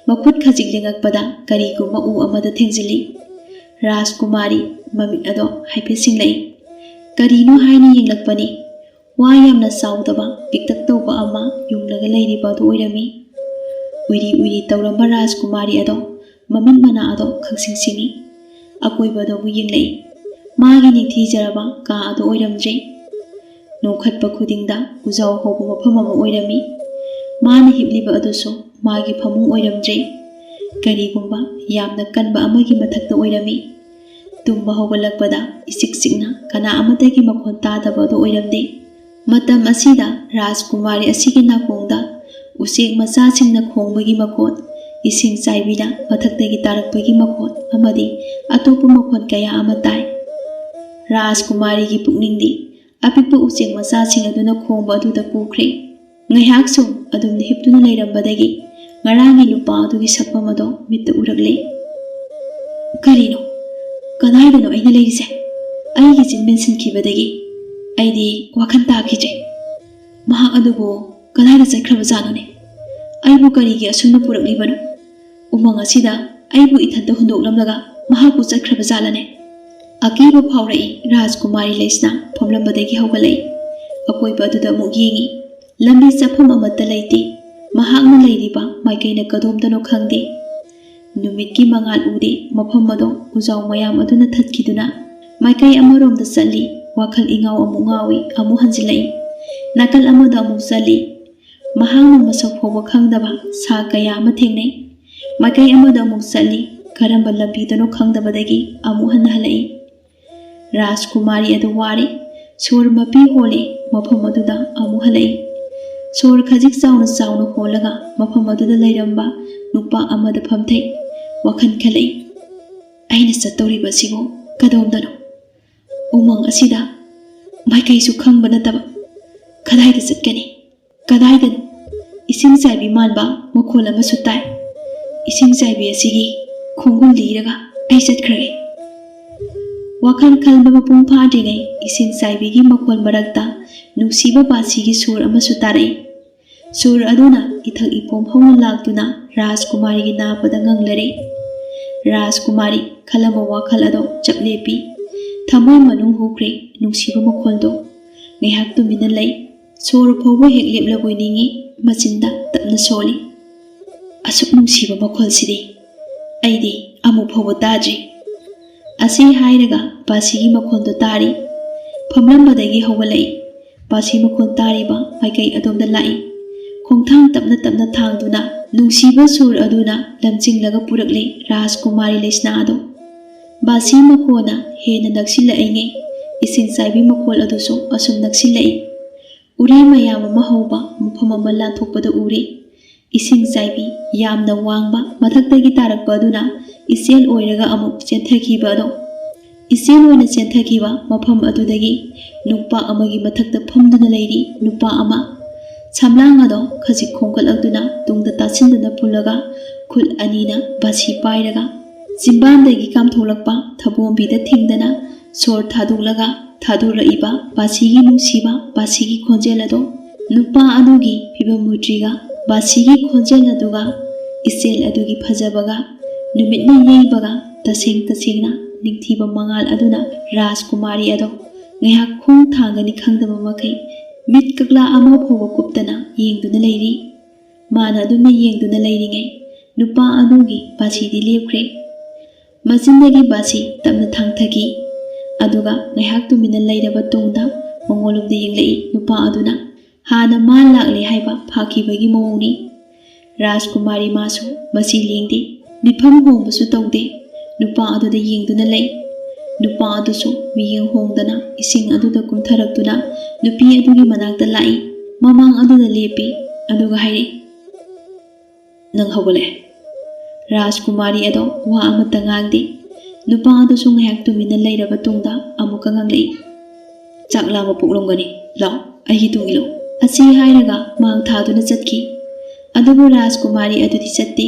ꯃꯈꯨꯠ ꯈꯖꯤꯛ ꯂꯦꯡꯉꯛꯄꯗ ꯀꯔꯤꯒꯨꯝꯕ ꯎ ꯑꯃꯗ ꯊꯦꯡꯖꯤꯜꯂꯤ꯫ ꯔꯥꯖꯀꯨꯃꯥꯔꯤ ꯃꯃꯤꯠ ꯑꯗꯣ ꯍꯥꯏꯐꯦꯠ ꯁꯤꯡꯂꯛꯏ꯫ ꯀꯔꯤꯅꯣ ꯍꯥꯏꯅ ꯌꯦꯡꯂꯛꯄꯅꯤ꯫ ꯋꯥ ꯌꯥꯝꯅ ꯆꯥꯎꯗꯕ, ꯄꯤꯛꯇꯛ ꯇꯧꯕ ꯑꯃ ꯌꯨꯡꯂꯒ ꯂꯩꯔꯤꯕ ꯑꯗꯨ ꯑꯣꯏꯔꯝꯃꯤ꯫ ꯎꯏꯔꯤ ꯎꯏꯔꯤ ꯇꯧꯔꯝꯕ ꯔꯥꯖꯀꯨꯃꯥꯔꯤ ꯑꯗꯣ ꯃꯃꯤꯠ ꯃꯅꯥ ꯑꯗꯣ ꯈꯪꯁꯤꯡ ꯁꯤꯡꯏ꯫ ꯑꯀꯣꯏꯕꯗꯕꯨ ꯌꯦꯡꯂꯛꯏ꯫ ꯃꯥꯒꯤ ꯅꯤꯡꯊꯤꯖꯔꯕ ꯀꯥ ꯑꯗꯨ ꯑꯣꯏꯔꯝꯗ꯭ꯔꯦ꯫ ꯅꯣꯡꯈꯠꯄ ꯈꯨꯗꯤꯡꯗ ꯎꯖꯥꯎ ꯍꯧꯕ ꯃꯐꯝ ꯑꯃ ꯑꯣꯏꯔꯝꯃꯤ꯫ ꯃꯥꯅ ꯍꯤꯞꯂꯤꯕ ꯑꯗꯨꯁꯨ ꯃꯥꯒꯤ ꯐꯃꯨꯡ ꯑꯣꯏꯔꯝꯗ꯭ꯔꯦ꯫ ꯀꯔꯤꯒꯨꯝꯕ ꯌꯥꯝꯅ ꯀꯟꯕ ꯑꯃꯒꯤ ꯃꯊꯛꯇ ꯑꯣꯏꯔꯝꯃꯤ꯫ ꯇꯨꯝꯕ ꯍꯧꯒꯠꯂꯛꯄꯗ ꯏꯆꯤꯛ ꯆꯤꯛꯅ ꯀꯅꯥ ꯑꯃꯠꯇꯒꯤ ꯃꯈꯣꯟ ꯇꯥꯗꯕ ꯑꯗꯨ ꯑꯣꯏꯔꯝꯗꯦ꯫ ꯃꯇꯝ ꯑꯁꯤꯗ ꯔꯥꯖꯀꯨꯃꯥꯔꯤ ꯑꯁꯤꯒꯤ ꯅꯥꯀꯣꯡꯗ ꯎꯆꯦꯛ ꯃꯆꯥꯁꯤꯡꯅ ꯈꯣꯡꯕꯒꯤ ꯃꯈꯣꯟ, ꯏꯁꯤꯡ ꯆꯥꯏꯕꯤꯅ ꯃꯊꯛꯇꯒꯤ ꯇꯥꯔꯛꯄꯒꯤ ꯃꯈꯣꯟ ꯑꯃꯗꯤ ꯑꯇꯣꯞꯄ ꯃꯈꯣꯟ ꯀꯌꯥ ꯑꯃ ꯇꯥꯏ꯫ ꯔꯥꯖꯀꯨꯃꯥꯔꯤꯒꯤ ꯄꯨꯛꯅꯤꯡꯗꯤ ꯑꯄꯤꯛꯄ ꯎꯆꯦꯛ ꯃꯆꯥꯁꯤꯡ ꯑꯗꯨꯅ ꯈꯣꯡꯕ ꯑꯗꯨꯗ ꯄꯨꯈ꯭ꯔꯦ꯫ ꯉꯥꯏꯍꯥꯛ ꯁꯨꯝ ꯑꯗꯨꯝꯅ ꯍꯤꯞꯇꯨꯅ ꯂꯩꯔꯝꯕꯗꯒꯤ ꯉꯔꯥꯡꯒꯤ ꯅꯨꯄꯥ ꯑꯗꯨꯒꯤ ꯁꯛꯐꯝ ꯑꯗꯣ ꯃꯤꯠꯇ ꯎꯔꯛꯂꯦ꯫ "ꯀꯔꯤꯅꯣ? ꯀꯗꯥꯏꯗꯅꯣ ꯑꯩꯅ ꯂꯩꯔꯤꯁꯦ? ꯑꯩꯒꯤ ꯆꯤꯟ ꯃꯦꯟꯁꯤꯟꯈꯤꯕꯗꯒꯤ ꯑꯩꯗꯤ ꯋꯥꯈꯜ ꯇꯥꯈꯤꯗ꯭ꯔꯦ꯫ ꯃꯍꯥꯛ ꯑꯗꯨꯕꯨ ꯀꯗꯥꯏꯗ ꯆꯠꯈ꯭ꯔꯕꯖꯥꯠꯅꯣꯅꯦ? ꯑꯩꯕꯨ ꯀꯔꯤꯒꯤ ꯑꯁꯨꯝꯅ ꯄꯨꯔꯛꯂꯤꯕꯅꯣ? ꯎꯃꯪ ꯑꯁꯤꯗ ꯑꯩꯕꯨ ꯏꯊꯟꯇ ꯍꯨꯟꯗꯣꯛꯂꯝꯂꯒ ꯃꯍꯥꯛꯄꯨ ꯆꯠꯈ꯭ꯔꯕ ꯖꯥꯠꯂꯅꯦ?" ꯑꯀꯤꯕ ꯐꯥꯎꯔꯛꯏ꯫ ꯔꯥꯖꯀꯨꯃꯥꯔꯤ ꯂꯩꯁꯅꯥ ꯐꯝꯂꯝꯕꯗꯒꯤ ꯍꯧꯒꯠꯂꯛꯏ꯫ ꯑꯀꯣꯏꯕ ꯑꯗꯨꯗ ꯑꯃꯨꯛ ꯌꯦꯡꯏ꯫ ꯂꯝꯕꯤ ꯆꯠꯐꯝ ꯑꯃꯠꯇ ꯂꯩꯇꯦ꯫ ꯃꯍꯥꯛꯅ ꯂꯩꯔꯤꯕ ꯃꯥꯏꯀꯩꯅ ꯀꯗꯣꯝꯗꯅꯣ ꯈꯪꯗꯦ꯫ ꯅꯨꯃꯤꯠꯀꯤ ꯃꯉꯥꯜ ꯎꯗꯦ꯫ ꯃꯐꯝ ꯑꯗꯣ ꯎꯖꯥꯎ ꯃꯌꯥꯝ ꯑꯗꯨꯅ ꯊꯠꯈꯤꯗꯨꯅ ꯃꯥꯏꯀꯩ ꯑꯃꯔꯣꯝꯗ ꯆꯠꯂꯤ꯫ ꯋꯥꯈꯜ ꯏꯉꯥꯎ ꯑꯃꯨꯛ ꯉꯥꯎꯏ, ꯑꯃꯨꯛ ꯍꯟꯖꯤꯜꯂꯛꯏ꯫ ꯅꯥꯀꯜ ꯑꯃꯗ ꯑꯃꯨꯛ ꯆꯠꯂꯤ꯫ ꯃꯍꯥꯛꯅ ꯃꯁꯛ ꯐꯥꯎꯕ ꯈꯪꯗꯕ ꯁꯥ ꯀꯌꯥ ꯑꯃ ꯊꯦꯡꯅꯩ꯫ ꯃꯥꯏꯀꯩ ꯑꯃꯗ ꯑꯃꯨꯛ ꯆꯠꯂꯤ꯫ ꯀꯔꯝꯕ ꯂꯝꯕꯤꯗꯅꯣ ꯈꯪꯗꯕꯗꯒꯤ ꯑꯃꯨꯛ ꯍꯟꯅ ꯍꯜꯂꯛꯏ꯫ ꯔꯥꯖꯀꯨꯃꯥꯔꯤ ꯑꯗꯨ ꯋꯥꯔꯦ꯫ ꯁꯣꯔ ꯃꯄꯤ ꯍꯣꯜꯂꯦ꯫ ꯃꯐꯝ ꯑꯗꯨꯗ ꯑꯃꯨꯛ ꯍꯜꯂꯛꯏ꯫ ꯁꯣꯔ ꯈꯖꯤꯛ ꯆꯥꯎꯅ ꯆꯥꯎꯅ ꯍꯣꯜꯂꯒ ꯃꯐꯝ ꯑꯗꯨꯗ ꯂꯩꯔꯝꯕ ꯅꯨꯄꯥ ꯑꯃꯗ ꯐꯝꯊꯩ꯫ ꯋꯥꯈꯜ ꯈꯜꯂꯛꯏ, "ꯑꯩꯅ ꯆꯠꯇꯧꯔꯤꯕ ꯑꯁꯤꯕꯨ ꯀꯗꯣꯝꯗꯅꯣ? ꯎꯃꯪ ꯑꯁꯤꯗ ꯃꯥꯏꯀꯩꯁꯨ ꯈꯪꯕ ꯅꯠꯇꯕ꯫ ꯀꯗꯥꯏꯗ ꯆꯠꯀꯅꯤ? ꯀꯗꯥꯏꯗꯅꯣ?" ꯏꯁꯤꯡ ꯆꯥꯏꯕꯤ ꯃꯥꯟꯕ ꯃꯈꯣꯜ ꯑꯃꯁꯨ ꯇꯥꯏ꯫ "ꯏꯁꯤꯡ ꯆꯥꯏꯕꯤ ꯑꯁꯤꯒꯤ ꯈꯣꯡꯒꯨꯜ ꯂꯤꯔꯒ ꯑꯩ ꯆꯠꯈ꯭ꯔꯒꯦ꯫" ꯋꯥꯈꯜ ꯈꯟꯕ ꯃꯄꯨꯡ ꯐꯥꯗ꯭ꯔꯤꯉꯩ ꯏꯁꯤꯡ ꯆꯥꯏꯕꯤꯒꯤ ꯃꯈꯣꯜ ꯃꯔꯛꯇ ꯅꯨꯡꯁꯤꯕ ꯕꯥꯁꯤꯒꯤ ꯁꯨꯔ ꯑꯃꯁꯨ ꯇꯥꯔꯛꯏ꯫ ꯁꯨꯔ ꯑꯗꯨꯅ ꯏꯊꯛ ꯏꯄꯣꯝ ꯍꯧꯅ ꯂꯥꯛꯇꯨꯅ ꯔꯥꯖꯀꯨꯃꯥꯔꯤꯒꯤ ꯅꯥꯄꯗ ꯉꯪꯂꯔꯦ꯫ ꯔꯥꯖꯀꯨꯃꯥꯔꯤ ꯈꯜꯂꯝꯕ ꯋꯥꯈꯜ ꯑꯗꯣ ꯆꯞ ꯂꯦꯞꯄꯤ꯫ ꯊꯃꯣꯏ ꯃꯅꯨꯡ ꯍꯨꯈ꯭ꯔꯦ ꯅꯨꯡꯁꯤꯕ ꯃꯈꯣꯜꯗꯣ꯫ ꯉꯥꯏꯍꯥꯛ ꯇꯨꯃꯤꯟꯅ ꯂꯩ꯫ ꯁꯣꯔ ꯐꯥꯎꯕ ꯍꯦꯛ ꯂꯦꯞꯂꯕꯣꯏ ꯅꯤꯡꯏ꯫ ꯃꯆꯤꯟꯗ ꯇꯞꯅ ꯁꯣꯜꯂꯤ, "ꯑꯁꯨꯛ ꯅꯨꯡꯁꯤꯕ ꯃꯈꯣꯜꯁꯤꯗꯤ ꯑꯩꯗꯤ ꯑꯃꯨꯛ ꯐꯥꯎꯕ ꯇꯥꯗ꯭ꯔꯤ꯫" ꯑꯁꯤ ꯍꯥꯏꯔꯒ ꯕꯥꯁꯤꯒꯤ ꯃꯈꯣꯜꯗꯨ ꯇꯥꯔꯤ꯫ ꯐꯝꯂꯝꯕꯗꯒꯤ ꯍꯧꯒꯠꯂꯛꯏ꯫ ꯕꯥꯁꯤ ꯃꯈꯣꯜ ꯇꯥꯔꯤꯕ ꯃꯥꯏꯀꯩ ꯑꯗꯣꯝꯗ ꯂꯥꯛꯏ꯫ ꯈꯣꯡꯊꯥꯡ ꯇꯞꯅ ꯇꯞꯅ ꯊꯥꯡꯗꯨꯅ ꯅꯨꯡꯁꯤꯕ ꯁꯨꯔ ꯑꯗꯨꯅ ꯂꯝꯖꯤꯡꯂꯒ ꯄꯨꯔꯛꯂꯤ ꯔꯥꯖꯀꯨꯃꯥꯔꯤ ꯂꯩꯁꯅꯥ ꯑꯗꯨ꯫ ꯕꯥꯁꯤ ꯃꯈꯣꯜꯅ ꯍꯦꯟꯅ ꯅꯛꯁꯤꯜꯂꯛꯏꯉꯩ ꯏꯁꯤꯡ ꯆꯥꯏꯕꯤ ꯃꯈꯣꯜ ꯑꯗꯨꯁꯨ ꯑꯁꯨꯝ ꯅꯛꯁꯤꯜꯂꯛꯏ꯫ ꯎꯔꯤ ꯃꯌꯥꯝ ꯑꯃ ꯍꯧꯕ ꯃꯐꯝ ꯑꯃ ꯂꯥꯟꯊꯣꯛꯄꯗ ꯎꯔꯤ꯫ ꯏꯁꯤꯡ ꯆꯥꯏꯕꯤ ꯌꯥꯝꯅ ꯋꯥꯡꯕ ꯃꯊꯛꯇꯒꯤ ꯇꯥꯔꯛꯄ ꯑꯗꯨꯅ ꯏꯆꯦꯜ ꯑꯣꯏꯔꯒ ꯑꯃꯨꯛ ꯆꯦꯟꯊꯈꯤꯕ ꯑꯗꯣ꯫ ꯏꯆꯦꯜ ꯑꯣꯏꯅ ꯆꯦꯟꯊꯈꯤꯕ ꯃꯐꯝ ꯑꯗꯨꯗꯒꯤ ꯅꯨꯄꯥ ꯑꯃꯒꯤ ꯃꯊꯛꯇ ꯐꯝꯗꯨꯅ ꯂꯩꯔꯤ ꯅꯨꯄꯥ ꯑꯃ꯫ ꯁꯝꯂꯥꯡ ꯑꯗꯣ ꯈꯖꯤꯛ ꯈꯣꯝꯒꯠꯂꯛꯇꯨꯅ ꯇꯨꯡꯗ ꯇꯥꯁꯤꯟꯗꯨꯅ ꯄꯨꯜꯂꯒ ꯈꯨꯠ ꯑꯅꯤꯅ ꯕꯥꯁꯤ ꯄꯥꯏꯔꯒ ꯆꯤꯝꯕꯥꯟꯗꯒꯤ ꯀꯥꯝꯊꯣꯛꯂꯛꯄ ꯊꯕꯣꯝꯕꯤꯗ ꯊꯤꯡꯗꯅ ꯁꯣꯔ ꯊꯥꯗꯣꯛꯂꯒ ꯊꯥꯗꯣꯔꯛꯏꯕ ꯕꯥꯁꯤꯒꯤ ꯅꯨꯡꯁꯤꯕ ꯕꯥꯁꯤꯒꯤ ꯈꯣꯟꯖꯦꯜ ꯑꯗꯣ꯫ ꯅꯨꯄꯥ ꯑꯗꯨꯒꯤ ꯐꯤꯕꯝ ꯃꯨꯇ꯭ꯔꯤꯒ ꯕꯥꯁꯤꯒꯤ ꯈꯣꯟꯖꯦꯜ ꯑꯗꯨꯒ ꯏꯆꯦꯜ ꯑꯗꯨꯒꯤ ꯐꯖꯕꯒ ꯅꯨꯃꯤꯠꯅ ꯌꯩꯕꯒ ꯇꯁꯦꯡ ꯇꯁꯦꯡꯅ ꯅꯤꯡꯊꯤꯕ ꯃꯉꯥꯜ ꯑꯗꯨꯅ ꯔꯥꯖꯀꯨꯃꯥꯔꯤ ꯑꯗꯣ ꯉꯥꯏꯍꯥꯛ ꯈꯣꯡ ꯊꯥꯡꯒꯅꯤ ꯈꯪꯗꯕ ꯃꯈꯩ ꯃꯤꯠ ꯀꯛꯂꯥ ꯑꯃ ꯐꯥꯎꯕ ꯀꯨꯞꯇꯅ ꯌꯦꯡꯗꯨꯅ ꯂꯩꯔꯤ꯫ ꯃꯥꯅ ꯑꯗꯨꯝꯅ ꯌꯦꯡꯗꯨꯅ ꯂꯩꯔꯤꯉꯩ ꯅꯨꯄꯥ ꯑꯗꯨꯒꯤ ꯕꯥꯁꯤꯗꯤ ꯂꯦꯞꯈ꯭ꯔꯦ꯫ ꯃꯆꯤꯟꯗꯒꯤ ꯕꯥꯁꯤ ꯇꯞꯅ ꯊꯥꯡꯊꯈꯤ꯫ ꯑꯗꯨꯒ ꯉꯥꯏꯍꯥꯛ ꯇꯨꯃꯤꯟꯅ ꯂꯩꯔꯕ ꯇꯨꯡꯗ ꯃꯉꯣꯟꯂꯣꯝꯗ ꯌꯦꯡꯂꯛꯏ ꯅꯨꯄꯥ ꯑꯗꯨꯅ꯫ ꯍꯥꯟꯅ ꯃꯥ ꯂꯥꯛꯂꯦ ꯍꯥꯏꯕ ꯐꯥꯈꯤꯕꯒꯤ ꯃꯑꯣꯡꯅꯤ꯫ ꯔꯥꯖꯀꯨꯃꯥꯔꯤ ꯃꯥꯁꯨ ꯃꯁꯤ ꯂꯦꯡꯗꯦ, ꯃꯤꯐꯝ ꯍꯣꯡꯕꯁꯨ ꯇꯧꯗꯦ꯫ ꯅꯨꯄꯥ ꯑꯗꯨꯗ ꯌꯦꯡꯗꯨꯅ ꯂꯩ꯫ ꯅꯨꯄꯥ ꯑꯗꯨꯁꯨ ꯃꯤꯠꯌꯦꯡ ꯍꯣꯡꯗꯅ ꯏꯁꯤꯡ ꯑꯗꯨꯗ ꯀꯨꯝꯊꯔꯛꯇꯨꯅ ꯅꯨꯄꯤ ꯑꯗꯨꯒꯤ ꯃꯅꯥꯛꯇ ꯂꯥꯛꯏ꯫ ꯃꯃꯥꯡ ꯑꯗꯨꯗ ꯂꯦꯞꯄꯤ꯫ ꯑꯗꯨꯒ ꯍꯥꯏꯔꯛꯏ, "ꯅꯪ ꯍꯧꯒꯠꯂꯛꯑꯦ꯫" ꯔꯥꯖꯀꯨꯃꯥꯔꯤ ꯑꯗꯣ ꯋꯥ ꯑꯃꯠꯇ ꯉꯥꯡꯗꯦ꯫ ꯅꯨꯄꯥ ꯑꯗꯨꯁꯨ ꯉꯥꯏꯍꯥꯛ ꯇꯨꯃꯤꯟꯅ ꯂꯩꯔꯕ ꯇꯨꯡꯗ ꯑꯃꯨꯛꯀ ꯉꯥꯡꯂꯛꯏ, "ꯆꯥꯛ ꯂꯥꯝꯕ ꯄꯣꯛꯂꯝꯒꯅꯤ, ꯂꯥꯛꯑꯣ, ꯑꯩꯒꯤ ꯇꯨꯡ ꯏꯜꯂꯨ꯫" ꯑꯁꯤ ꯍꯥꯏꯔꯒ ꯃꯥꯡ ꯊꯥꯗꯨꯅ ꯆꯠꯈꯤ꯫ ꯑꯗꯨꯕꯨ ꯔꯥꯖꯀꯨꯃꯥꯔꯤ ꯑꯗꯨꯗꯤ ꯆꯠꯇꯦ꯫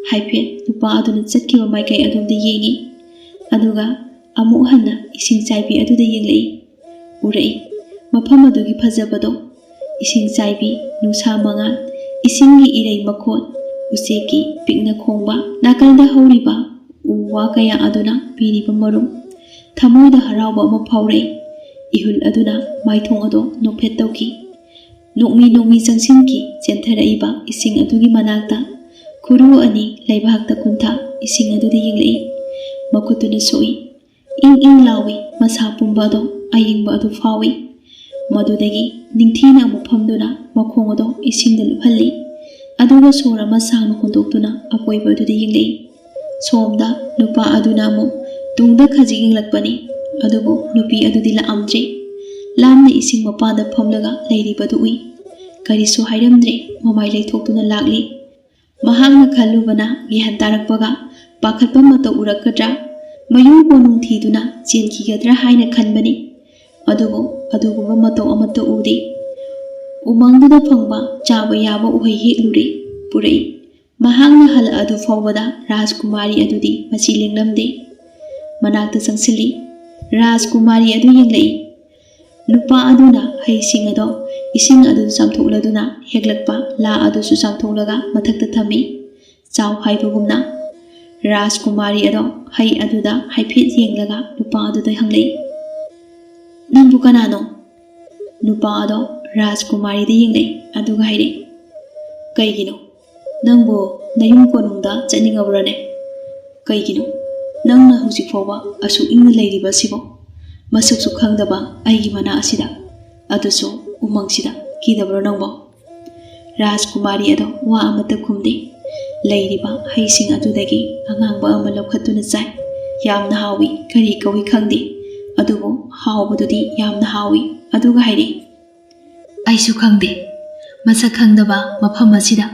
ꯍꯥꯏꯐꯦꯠ ꯅꯨꯄꯥ ꯑꯗꯨꯅ ꯆꯠꯈꯤꯕ ꯃꯥꯏꯀꯩ ꯑꯗꯣꯝꯗ ꯌꯦꯡꯉꯤ꯫ ꯑꯗꯨꯒ ꯑꯃꯨꯛ ꯍꯟꯅ ꯏꯁꯤꯡ ꯆꯥꯏꯕꯤ ꯑꯗꯨꯗ ꯌꯦꯡꯂꯛꯏ꯫ ꯎꯔꯛꯏ꯫ ꯃꯐꯝ ꯑꯗꯨꯒꯤ ꯐꯖꯕꯗꯣ, ꯏꯁꯤꯡ ꯆꯥꯏꯕꯤ, ꯅꯨꯡꯁꯥ ꯃꯉꯥꯜ, ꯏꯁꯤꯡꯒꯤ ꯏꯔꯩ ꯃꯈꯣꯟ, ꯎꯆꯦꯛꯀꯤ ꯄꯤꯛꯅ ꯈꯣꯡꯕ, ꯅꯥꯀꯜꯗ ꯍꯧꯔꯤꯕ ꯎ ꯋꯥ ꯀꯌꯥ ꯑꯗꯨꯅ ꯄꯤꯔꯤꯕ ꯃꯔꯨꯝ꯫ ꯊꯃꯣꯏꯗ ꯍꯔꯥꯎꯕ ꯑꯃ ꯐꯥꯎꯔꯛꯏ꯫ ꯏꯍꯨꯜ ꯑꯗꯨꯅ ꯃꯥꯏꯊꯣꯡ ꯑꯗꯣ ꯅꯣꯛꯐꯦꯠ ꯇꯧꯈꯤ꯫ ꯅꯣꯛꯃꯤ ꯅꯣꯛꯃꯤ ꯆꯪꯁꯤꯟꯈꯤ ꯆꯦꯟꯊꯔꯛꯏꯕ ꯏꯁꯤꯡ ꯑꯗꯨꯒꯤ ꯃꯅꯥꯛꯇ꯫ ꯈꯨꯔꯨ ꯑꯅꯤ ꯂꯩꯕꯥꯛꯇ ꯀꯨꯟꯊ ꯏꯁꯤꯡ ꯑꯗꯨꯗ ꯌꯦꯡꯂꯛꯏ꯫ ꯃꯈꯨꯠꯇꯨꯅ ꯁꯣꯛꯏ꯫ ꯏꯪ ꯏꯪ ꯂꯥꯎꯏ, ꯃꯁꯥ ꯄꯨꯝꯕ ꯑꯗꯣ ꯑꯌꯤꯡꯕ ꯑꯗꯨ ꯐꯥꯎꯏ꯫ ꯃꯗꯨꯗꯒꯤ ꯅꯤꯡꯊꯤꯅ ꯑꯃꯨꯛ ꯐꯝꯗꯨꯅ ꯃꯈꯣꯡ ꯑꯗꯣ ꯏꯁꯤꯡꯗ ꯂꯨꯞꯍꯜꯂꯤ꯫ ꯑꯗꯨꯒ ꯁꯣꯔ ꯑꯃ ꯁꯥꯡꯅ ꯍꯣꯟꯗꯣꯛꯇꯨꯅ ꯑꯀꯣꯏꯕ ꯑꯗꯨꯗ ꯌꯦꯡꯂꯛꯏ꯫ ꯁꯣꯝꯗ ꯅꯨꯄꯥ ꯑꯗꯨꯅ ꯑꯃꯨꯛ ꯇꯨꯡꯗ ꯈꯖꯤꯛ ꯌꯦꯡꯂꯛꯄꯅꯤ, ꯑꯗꯨꯕꯨ ꯅꯨꯄꯤ ꯑꯗꯨꯗꯤ ꯂꯥꯛꯑꯝꯗ꯭ꯔꯦ꯫ ꯂꯥꯞꯅ ꯏꯁꯤꯡ ꯃꯄꯥꯟꯗ ꯐꯝꯂꯒ ꯂꯩꯔꯤꯕꯗꯨ ꯎꯏ꯫ ꯀꯔꯤꯁꯨ ꯍꯥꯏꯔꯝꯗ꯭ꯔꯦ, ꯃꯃꯥꯏ ꯂꯩꯊꯣꯛꯇꯨꯅ ꯂꯥꯛꯂꯤ꯫ ꯃꯍꯥꯛꯅ ꯈꯜꯂꯨꯕꯅ ꯒ꯭ꯌꯥꯟ ꯇꯥꯔꯛꯄꯒ ꯄꯥꯈꯠꯄ ꯃꯇꯧ ꯎꯔꯛꯀꯗ꯭ꯔꯥ, ꯃꯌꯨꯝ ꯀꯣꯅꯨꯡ ꯊꯤꯗꯨꯅ ꯆꯦꯟꯈꯤꯒꯗ꯭ꯔꯥ ꯍꯥꯏꯅ ꯈꯟꯕꯅꯤ꯫ ꯑꯗꯨꯕꯨ ꯑꯗꯨꯒꯨꯝꯕ ꯃꯇꯧ ꯑꯃꯠꯇ ꯎꯗꯦ꯫ ꯎꯃꯪꯗꯨꯗ ꯐꯪꯕ ꯆꯥꯕ ꯌꯥꯕ ꯎꯍꯩ ꯍꯦꯛꯂꯨꯔꯦ, ꯄꯨꯔꯛꯏ꯫ ꯃꯍꯥꯛꯅ ꯍꯜꯂꯛꯑꯗꯨ ꯐꯥꯎꯕꯗ ꯔꯥꯖꯀꯨꯃꯥꯔꯤ ꯑꯗꯨꯗꯤ ꯃꯆꯤ ꯂꯦꯡꯂꯝꯗꯦ꯫ ꯃꯅꯥꯛꯇ ꯆꯪꯁꯤꯜꯂꯤ꯫ ꯔꯥꯖꯀꯨꯃꯥꯔꯤ ꯑꯗꯨ ꯌꯦꯡꯂꯛꯏ꯫ ꯅꯨꯄꯥ ꯑꯗꯨꯅ ꯍꯩꯁꯤꯡ ꯑꯗꯣ ꯏꯁꯤꯡ ꯑꯗꯨ ꯆꯥꯝꯊꯣꯛꯂꯗꯨꯅ ꯍꯦꯛꯂꯛꯄ ꯂꯥ ꯑꯗꯨꯁꯨ ꯆꯥꯝꯊꯣꯛꯂꯒ ꯃꯊꯛꯇ ꯊꯝꯃꯤ꯫ "ꯆꯥꯎ" ꯍꯥꯏꯕꯒꯨꯝꯅ꯫ ꯔꯥꯖꯀꯨꯃꯥꯔꯤ ꯑꯗꯣ ꯍꯩ ꯑꯗꯨꯗ ꯍꯥꯏꯐꯦꯠ ꯌꯦꯡꯂꯒ ꯅꯨꯄꯥ ꯑꯗꯨꯗ ꯍꯪꯂꯛꯏ, "ꯅꯪꯕꯨ ꯀꯅꯥꯅꯣ?" ꯅꯨꯄꯥ ꯑꯗꯣ ꯔꯥꯖꯀꯨꯃꯥꯔꯤꯗ ꯌꯦꯡꯂꯛꯏ, ꯑꯗꯨꯒ ꯍꯥꯏꯔꯛꯏ, "ꯀꯩꯒꯤꯅꯣ? ꯅꯪꯕꯨ ꯅꯌꯨꯝ ꯀꯣꯅꯨꯡꯗ ꯆꯠꯅꯤꯡꯉꯕ꯭ꯔꯅꯦ? ꯀꯩꯒꯤꯅꯣ ꯅꯪꯅ ꯍꯧꯖꯤꯛ ꯐꯥꯎꯕ ꯑꯁꯨꯛ ꯏꯪꯅ ꯂꯩꯔꯤꯕ ꯑꯁꯤꯕꯣ? ꯃꯁꯛꯁꯨ ꯈꯪꯗꯕ ꯑꯩꯒꯤ ꯃꯅꯥ ꯑꯁꯤꯗ, ꯑꯗꯨꯁꯨ ꯎꯃꯪꯁꯤꯗ, ꯀꯤꯗꯕ꯭ꯔꯣ ꯅꯪꯕꯣ?" ꯔꯥꯖꯀꯨꯃꯥꯔꯤ ꯑꯗꯣ ꯋꯥ ꯑꯃꯠꯇ ꯈꯨꯝꯗꯦ꯫ ꯂꯩꯔꯤꯕ ꯍꯩꯁꯤꯡ ꯑꯗꯨꯗꯒꯤ ꯑꯉꯥꯡꯕ ꯑꯃ ꯂꯧꯈꯠꯇꯨꯅ ꯆꯥꯏ꯫ ꯌꯥꯝꯅ ꯍꯥꯎꯏ, ꯀꯔꯤ ꯀꯧꯏ ꯈꯪꯗꯦ, ꯑꯗꯨꯕꯨ ꯍꯥꯎꯕꯗꯨꯗꯤ ꯌꯥꯝꯅ ꯍꯥꯎꯏ꯫ ꯑꯗꯨꯒ ꯍꯥꯏꯔꯛꯏ, "ꯑꯩꯁꯨ ꯈꯪꯗꯦ꯫ ꯃꯁꯛ ꯈꯪꯗꯕ ꯃꯐꯝ ꯑꯁꯤꯗ,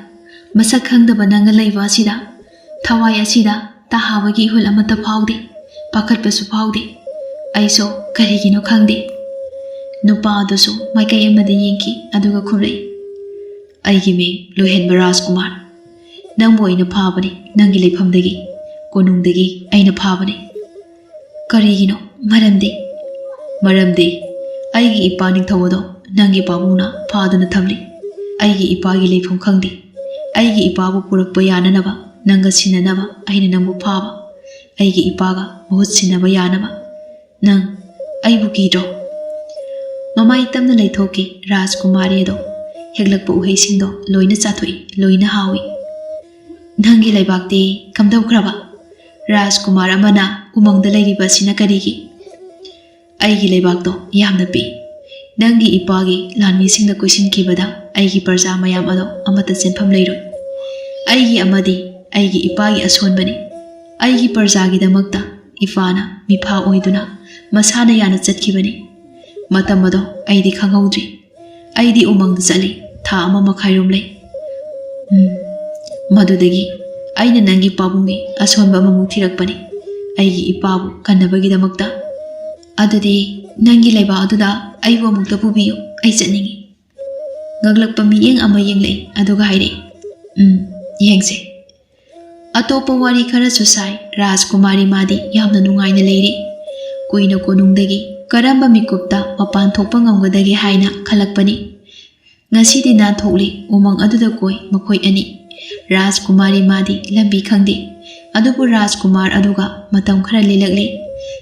ꯃꯁꯛ ꯈꯪꯗꯕ ꯅꯪꯒ ꯂꯩꯕ ꯑꯁꯤꯗ, ꯊꯋꯥꯏ ꯑꯁꯤꯗ ꯇꯥꯍꯥꯕꯒꯤ ꯏꯍꯨꯜ ꯑꯃꯠꯇ ꯐꯥꯎꯗꯦ꯫ ꯄꯥꯈꯠꯄꯁꯨ ꯐꯥꯎꯗꯦ꯫ ꯑꯩꯁꯨ ꯀꯔꯤꯒꯤꯅꯣ ꯈꯪꯗꯦ꯫" ꯅꯨꯄꯥ ꯑꯗꯨꯁꯨ ꯃꯥꯏꯀꯩ ꯑꯃꯗ ꯌꯦꯡꯈꯤ, ꯑꯗꯨꯒ ꯈꯨꯝꯂꯛꯏ, "ꯑꯩꯒꯤ ꯃꯤꯡ ꯂꯣꯏꯍꯦꯟꯕ ꯔꯥꯖꯀꯨꯃꯥꯔ꯫ ꯅꯪꯕꯨ ꯑꯩꯅ ꯐꯥꯕꯅꯤ, ꯅꯪꯒꯤ ꯂꯩꯐꯝꯗꯒꯤ, ꯀꯣꯅꯨꯡꯗꯒꯤ ꯑꯩꯅ ꯐꯥꯕꯅꯤ꯫" "ꯀꯔꯤꯒꯤꯅꯣ? ꯃꯔꯝꯗꯤ?" "ꯃꯔꯝꯗꯤ ꯑꯩꯒꯤ ꯏꯄꯥ ꯅꯤꯡꯊꯧ ꯑꯗꯣ ꯅꯪꯒꯤ ꯄꯥꯕꯨꯡꯅ ꯐꯥꯗꯨꯅ ꯊꯝꯂꯤ꯫ ꯑꯩꯒꯤ ꯏꯄꯥꯒꯤ ꯂꯩꯐꯝ ꯈꯪꯗꯦ꯫ ꯑꯩꯒꯤ ꯏꯄꯥꯕꯨ ꯄꯨꯔꯛꯄ ꯌꯥꯅꯅꯕ, ꯅꯪꯒ ꯁꯤꯟꯅꯅꯕ ꯑꯩꯅ ꯅꯪꯕꯨ ꯐꯥꯕ꯫ ꯑꯩꯒꯤ ꯏꯄꯥꯒ ꯃꯍꯨꯠ ꯁꯤꯟꯅꯕ ꯌꯥꯅꯕ꯫ ꯅꯪ ꯑꯩꯕꯨ ꯀꯤꯗ꯭ꯔꯣ?" ꯃꯃꯥꯏ ꯇꯝꯅ ꯂꯩꯊꯣꯛꯈꯤ ꯔꯥꯖꯀꯨꯃꯥꯔꯤ ꯑꯗꯣ꯫ ꯍꯦꯛꯂꯛꯄ ꯎꯍꯩꯁꯤꯡꯗꯣ ꯂꯣꯏꯅ ꯆꯥꯊꯣꯛꯏ, ꯂꯣꯏꯅ ꯍꯥꯎꯏ꯫ "ꯅꯪꯒꯤ ꯂꯩꯕꯥꯛꯇꯤ ꯀꯝꯗꯧꯈ꯭ꯔꯕ? ꯔꯥꯖꯀꯨꯃꯥꯔ ꯑꯃꯅ ꯎꯃꯪꯗ ꯂꯩꯔꯤꯕ ꯑꯁꯤꯅ ꯀꯔꯤꯒꯤ?" "ꯑꯩꯒꯤ ꯂꯩꯕꯥꯛꯇꯣ ꯌꯥꯝꯅ ꯄꯤꯛꯏ꯫ ꯅꯪꯒꯤ ꯏꯄꯥꯒꯤ ꯂꯥꯟꯃꯤꯁꯤꯡꯅ ꯀꯣꯏꯁꯤꯟꯈꯤꯕꯗ ꯑꯩꯒꯤ ꯄ꯭ꯔꯖꯥ ꯃꯌꯥꯝ ꯑꯗꯣ ꯑꯃꯠꯇ ꯆꯦꯟꯐꯝ ꯂꯩꯔꯣꯏ꯫ ꯑꯩꯒꯤ ꯑꯃꯗꯤ ꯑꯩꯒꯤ ꯏꯄꯥꯒꯤ ꯑꯁꯣꯟꯕꯅꯤ꯫ ꯑꯩꯒꯤ ꯄ꯭ꯔꯖꯥꯒꯤꯗꯃꯛꯇ ꯏꯄꯥꯅ ꯃꯤꯐꯥ ꯑꯣꯏꯗꯨꯅ ꯃꯁꯥꯅ ꯌꯥꯅ ꯆꯠꯈꯤꯕꯅꯤ꯫ ꯃꯇꯝ ꯑꯗꯣ ꯑꯩꯗꯤ ꯈꯪꯍꯧꯗ꯭ꯔꯤ꯫ ꯑꯩꯗꯤ ꯎꯃꯪꯗ ꯆꯠꯂꯤ, ꯊꯥ ꯑꯃ ꯃꯈꯥꯏꯔꯣꯝ ꯂꯩ꯫ ꯎꯝ, ꯃꯗꯨꯗꯒꯤ ꯑꯩꯅ ꯅꯪꯒꯤ ꯄꯥꯕꯨꯡꯒꯤ ꯑꯁꯣꯟꯕ ꯑꯃꯃꯨꯛ ꯊꯤꯔꯛꯄꯅꯤ, ꯑꯩꯒꯤ ꯏꯄꯥꯕꯨ ꯀꯟꯅꯕꯒꯤꯗꯃꯛꯇ꯫ ꯑꯗꯨꯗꯤ ꯅꯪꯒꯤ ꯂꯩꯕꯥꯛ ꯑꯗꯨꯗ ꯑꯩꯕꯨ ꯑꯃꯨꯛꯇ ꯄꯨꯕꯤꯌꯨ, ꯑꯩ ꯆꯠꯅꯤꯡꯏ꯫" ꯉꯛꯂꯛꯄ ꯃꯤꯠꯌꯦꯡ ꯑꯃ ꯌꯦꯡꯂꯛꯏ, ꯑꯗꯨꯒ ꯍꯥꯏꯔꯛꯏ, "ꯎꯝ, ꯌꯦꯡꯁꯦ꯫" ꯑꯇꯣꯞꯄ ꯋꯥꯔꯤ ꯈꯔꯁꯨ ꯁꯥꯏ꯫ ꯔꯥꯖꯀꯨꯃꯥꯔꯤ ꯃꯥꯗꯤ ꯌꯥꯝꯅ ꯅꯨꯡꯉꯥꯏꯅ ꯂꯩꯔꯤ꯫ ꯀꯨꯏꯅ ꯀꯣꯅꯨꯡꯗꯒꯤ ꯀꯔꯝꯕ ꯃꯤꯀꯨꯞꯇ ꯃꯄꯥꯟ ꯊꯣꯛꯄ ꯉꯝꯒꯗꯒꯦ ꯍꯥꯏꯅ ꯈꯜꯂꯛꯄꯅꯤ꯫ ꯉꯁꯤꯗꯤ ꯅꯥꯟꯊꯣꯛꯂꯤ꯫ ꯎꯃꯪ ꯑꯗꯨꯗ ꯀꯣꯏ ꯃꯈꯣꯏ ꯑꯅꯤ꯫ ꯔꯥꯖꯀꯨꯃꯥꯔꯤ ꯃꯥꯗꯤ ꯂꯝꯕꯤ ꯈꯪꯗꯦ꯫ ꯑꯗꯨꯕꯨ ꯔꯥꯖꯀꯨꯃꯥꯔ ꯑꯗꯨꯒ ꯃꯇꯝ ꯈꯔ ꯂꯦꯜꯂꯛꯂꯤ꯫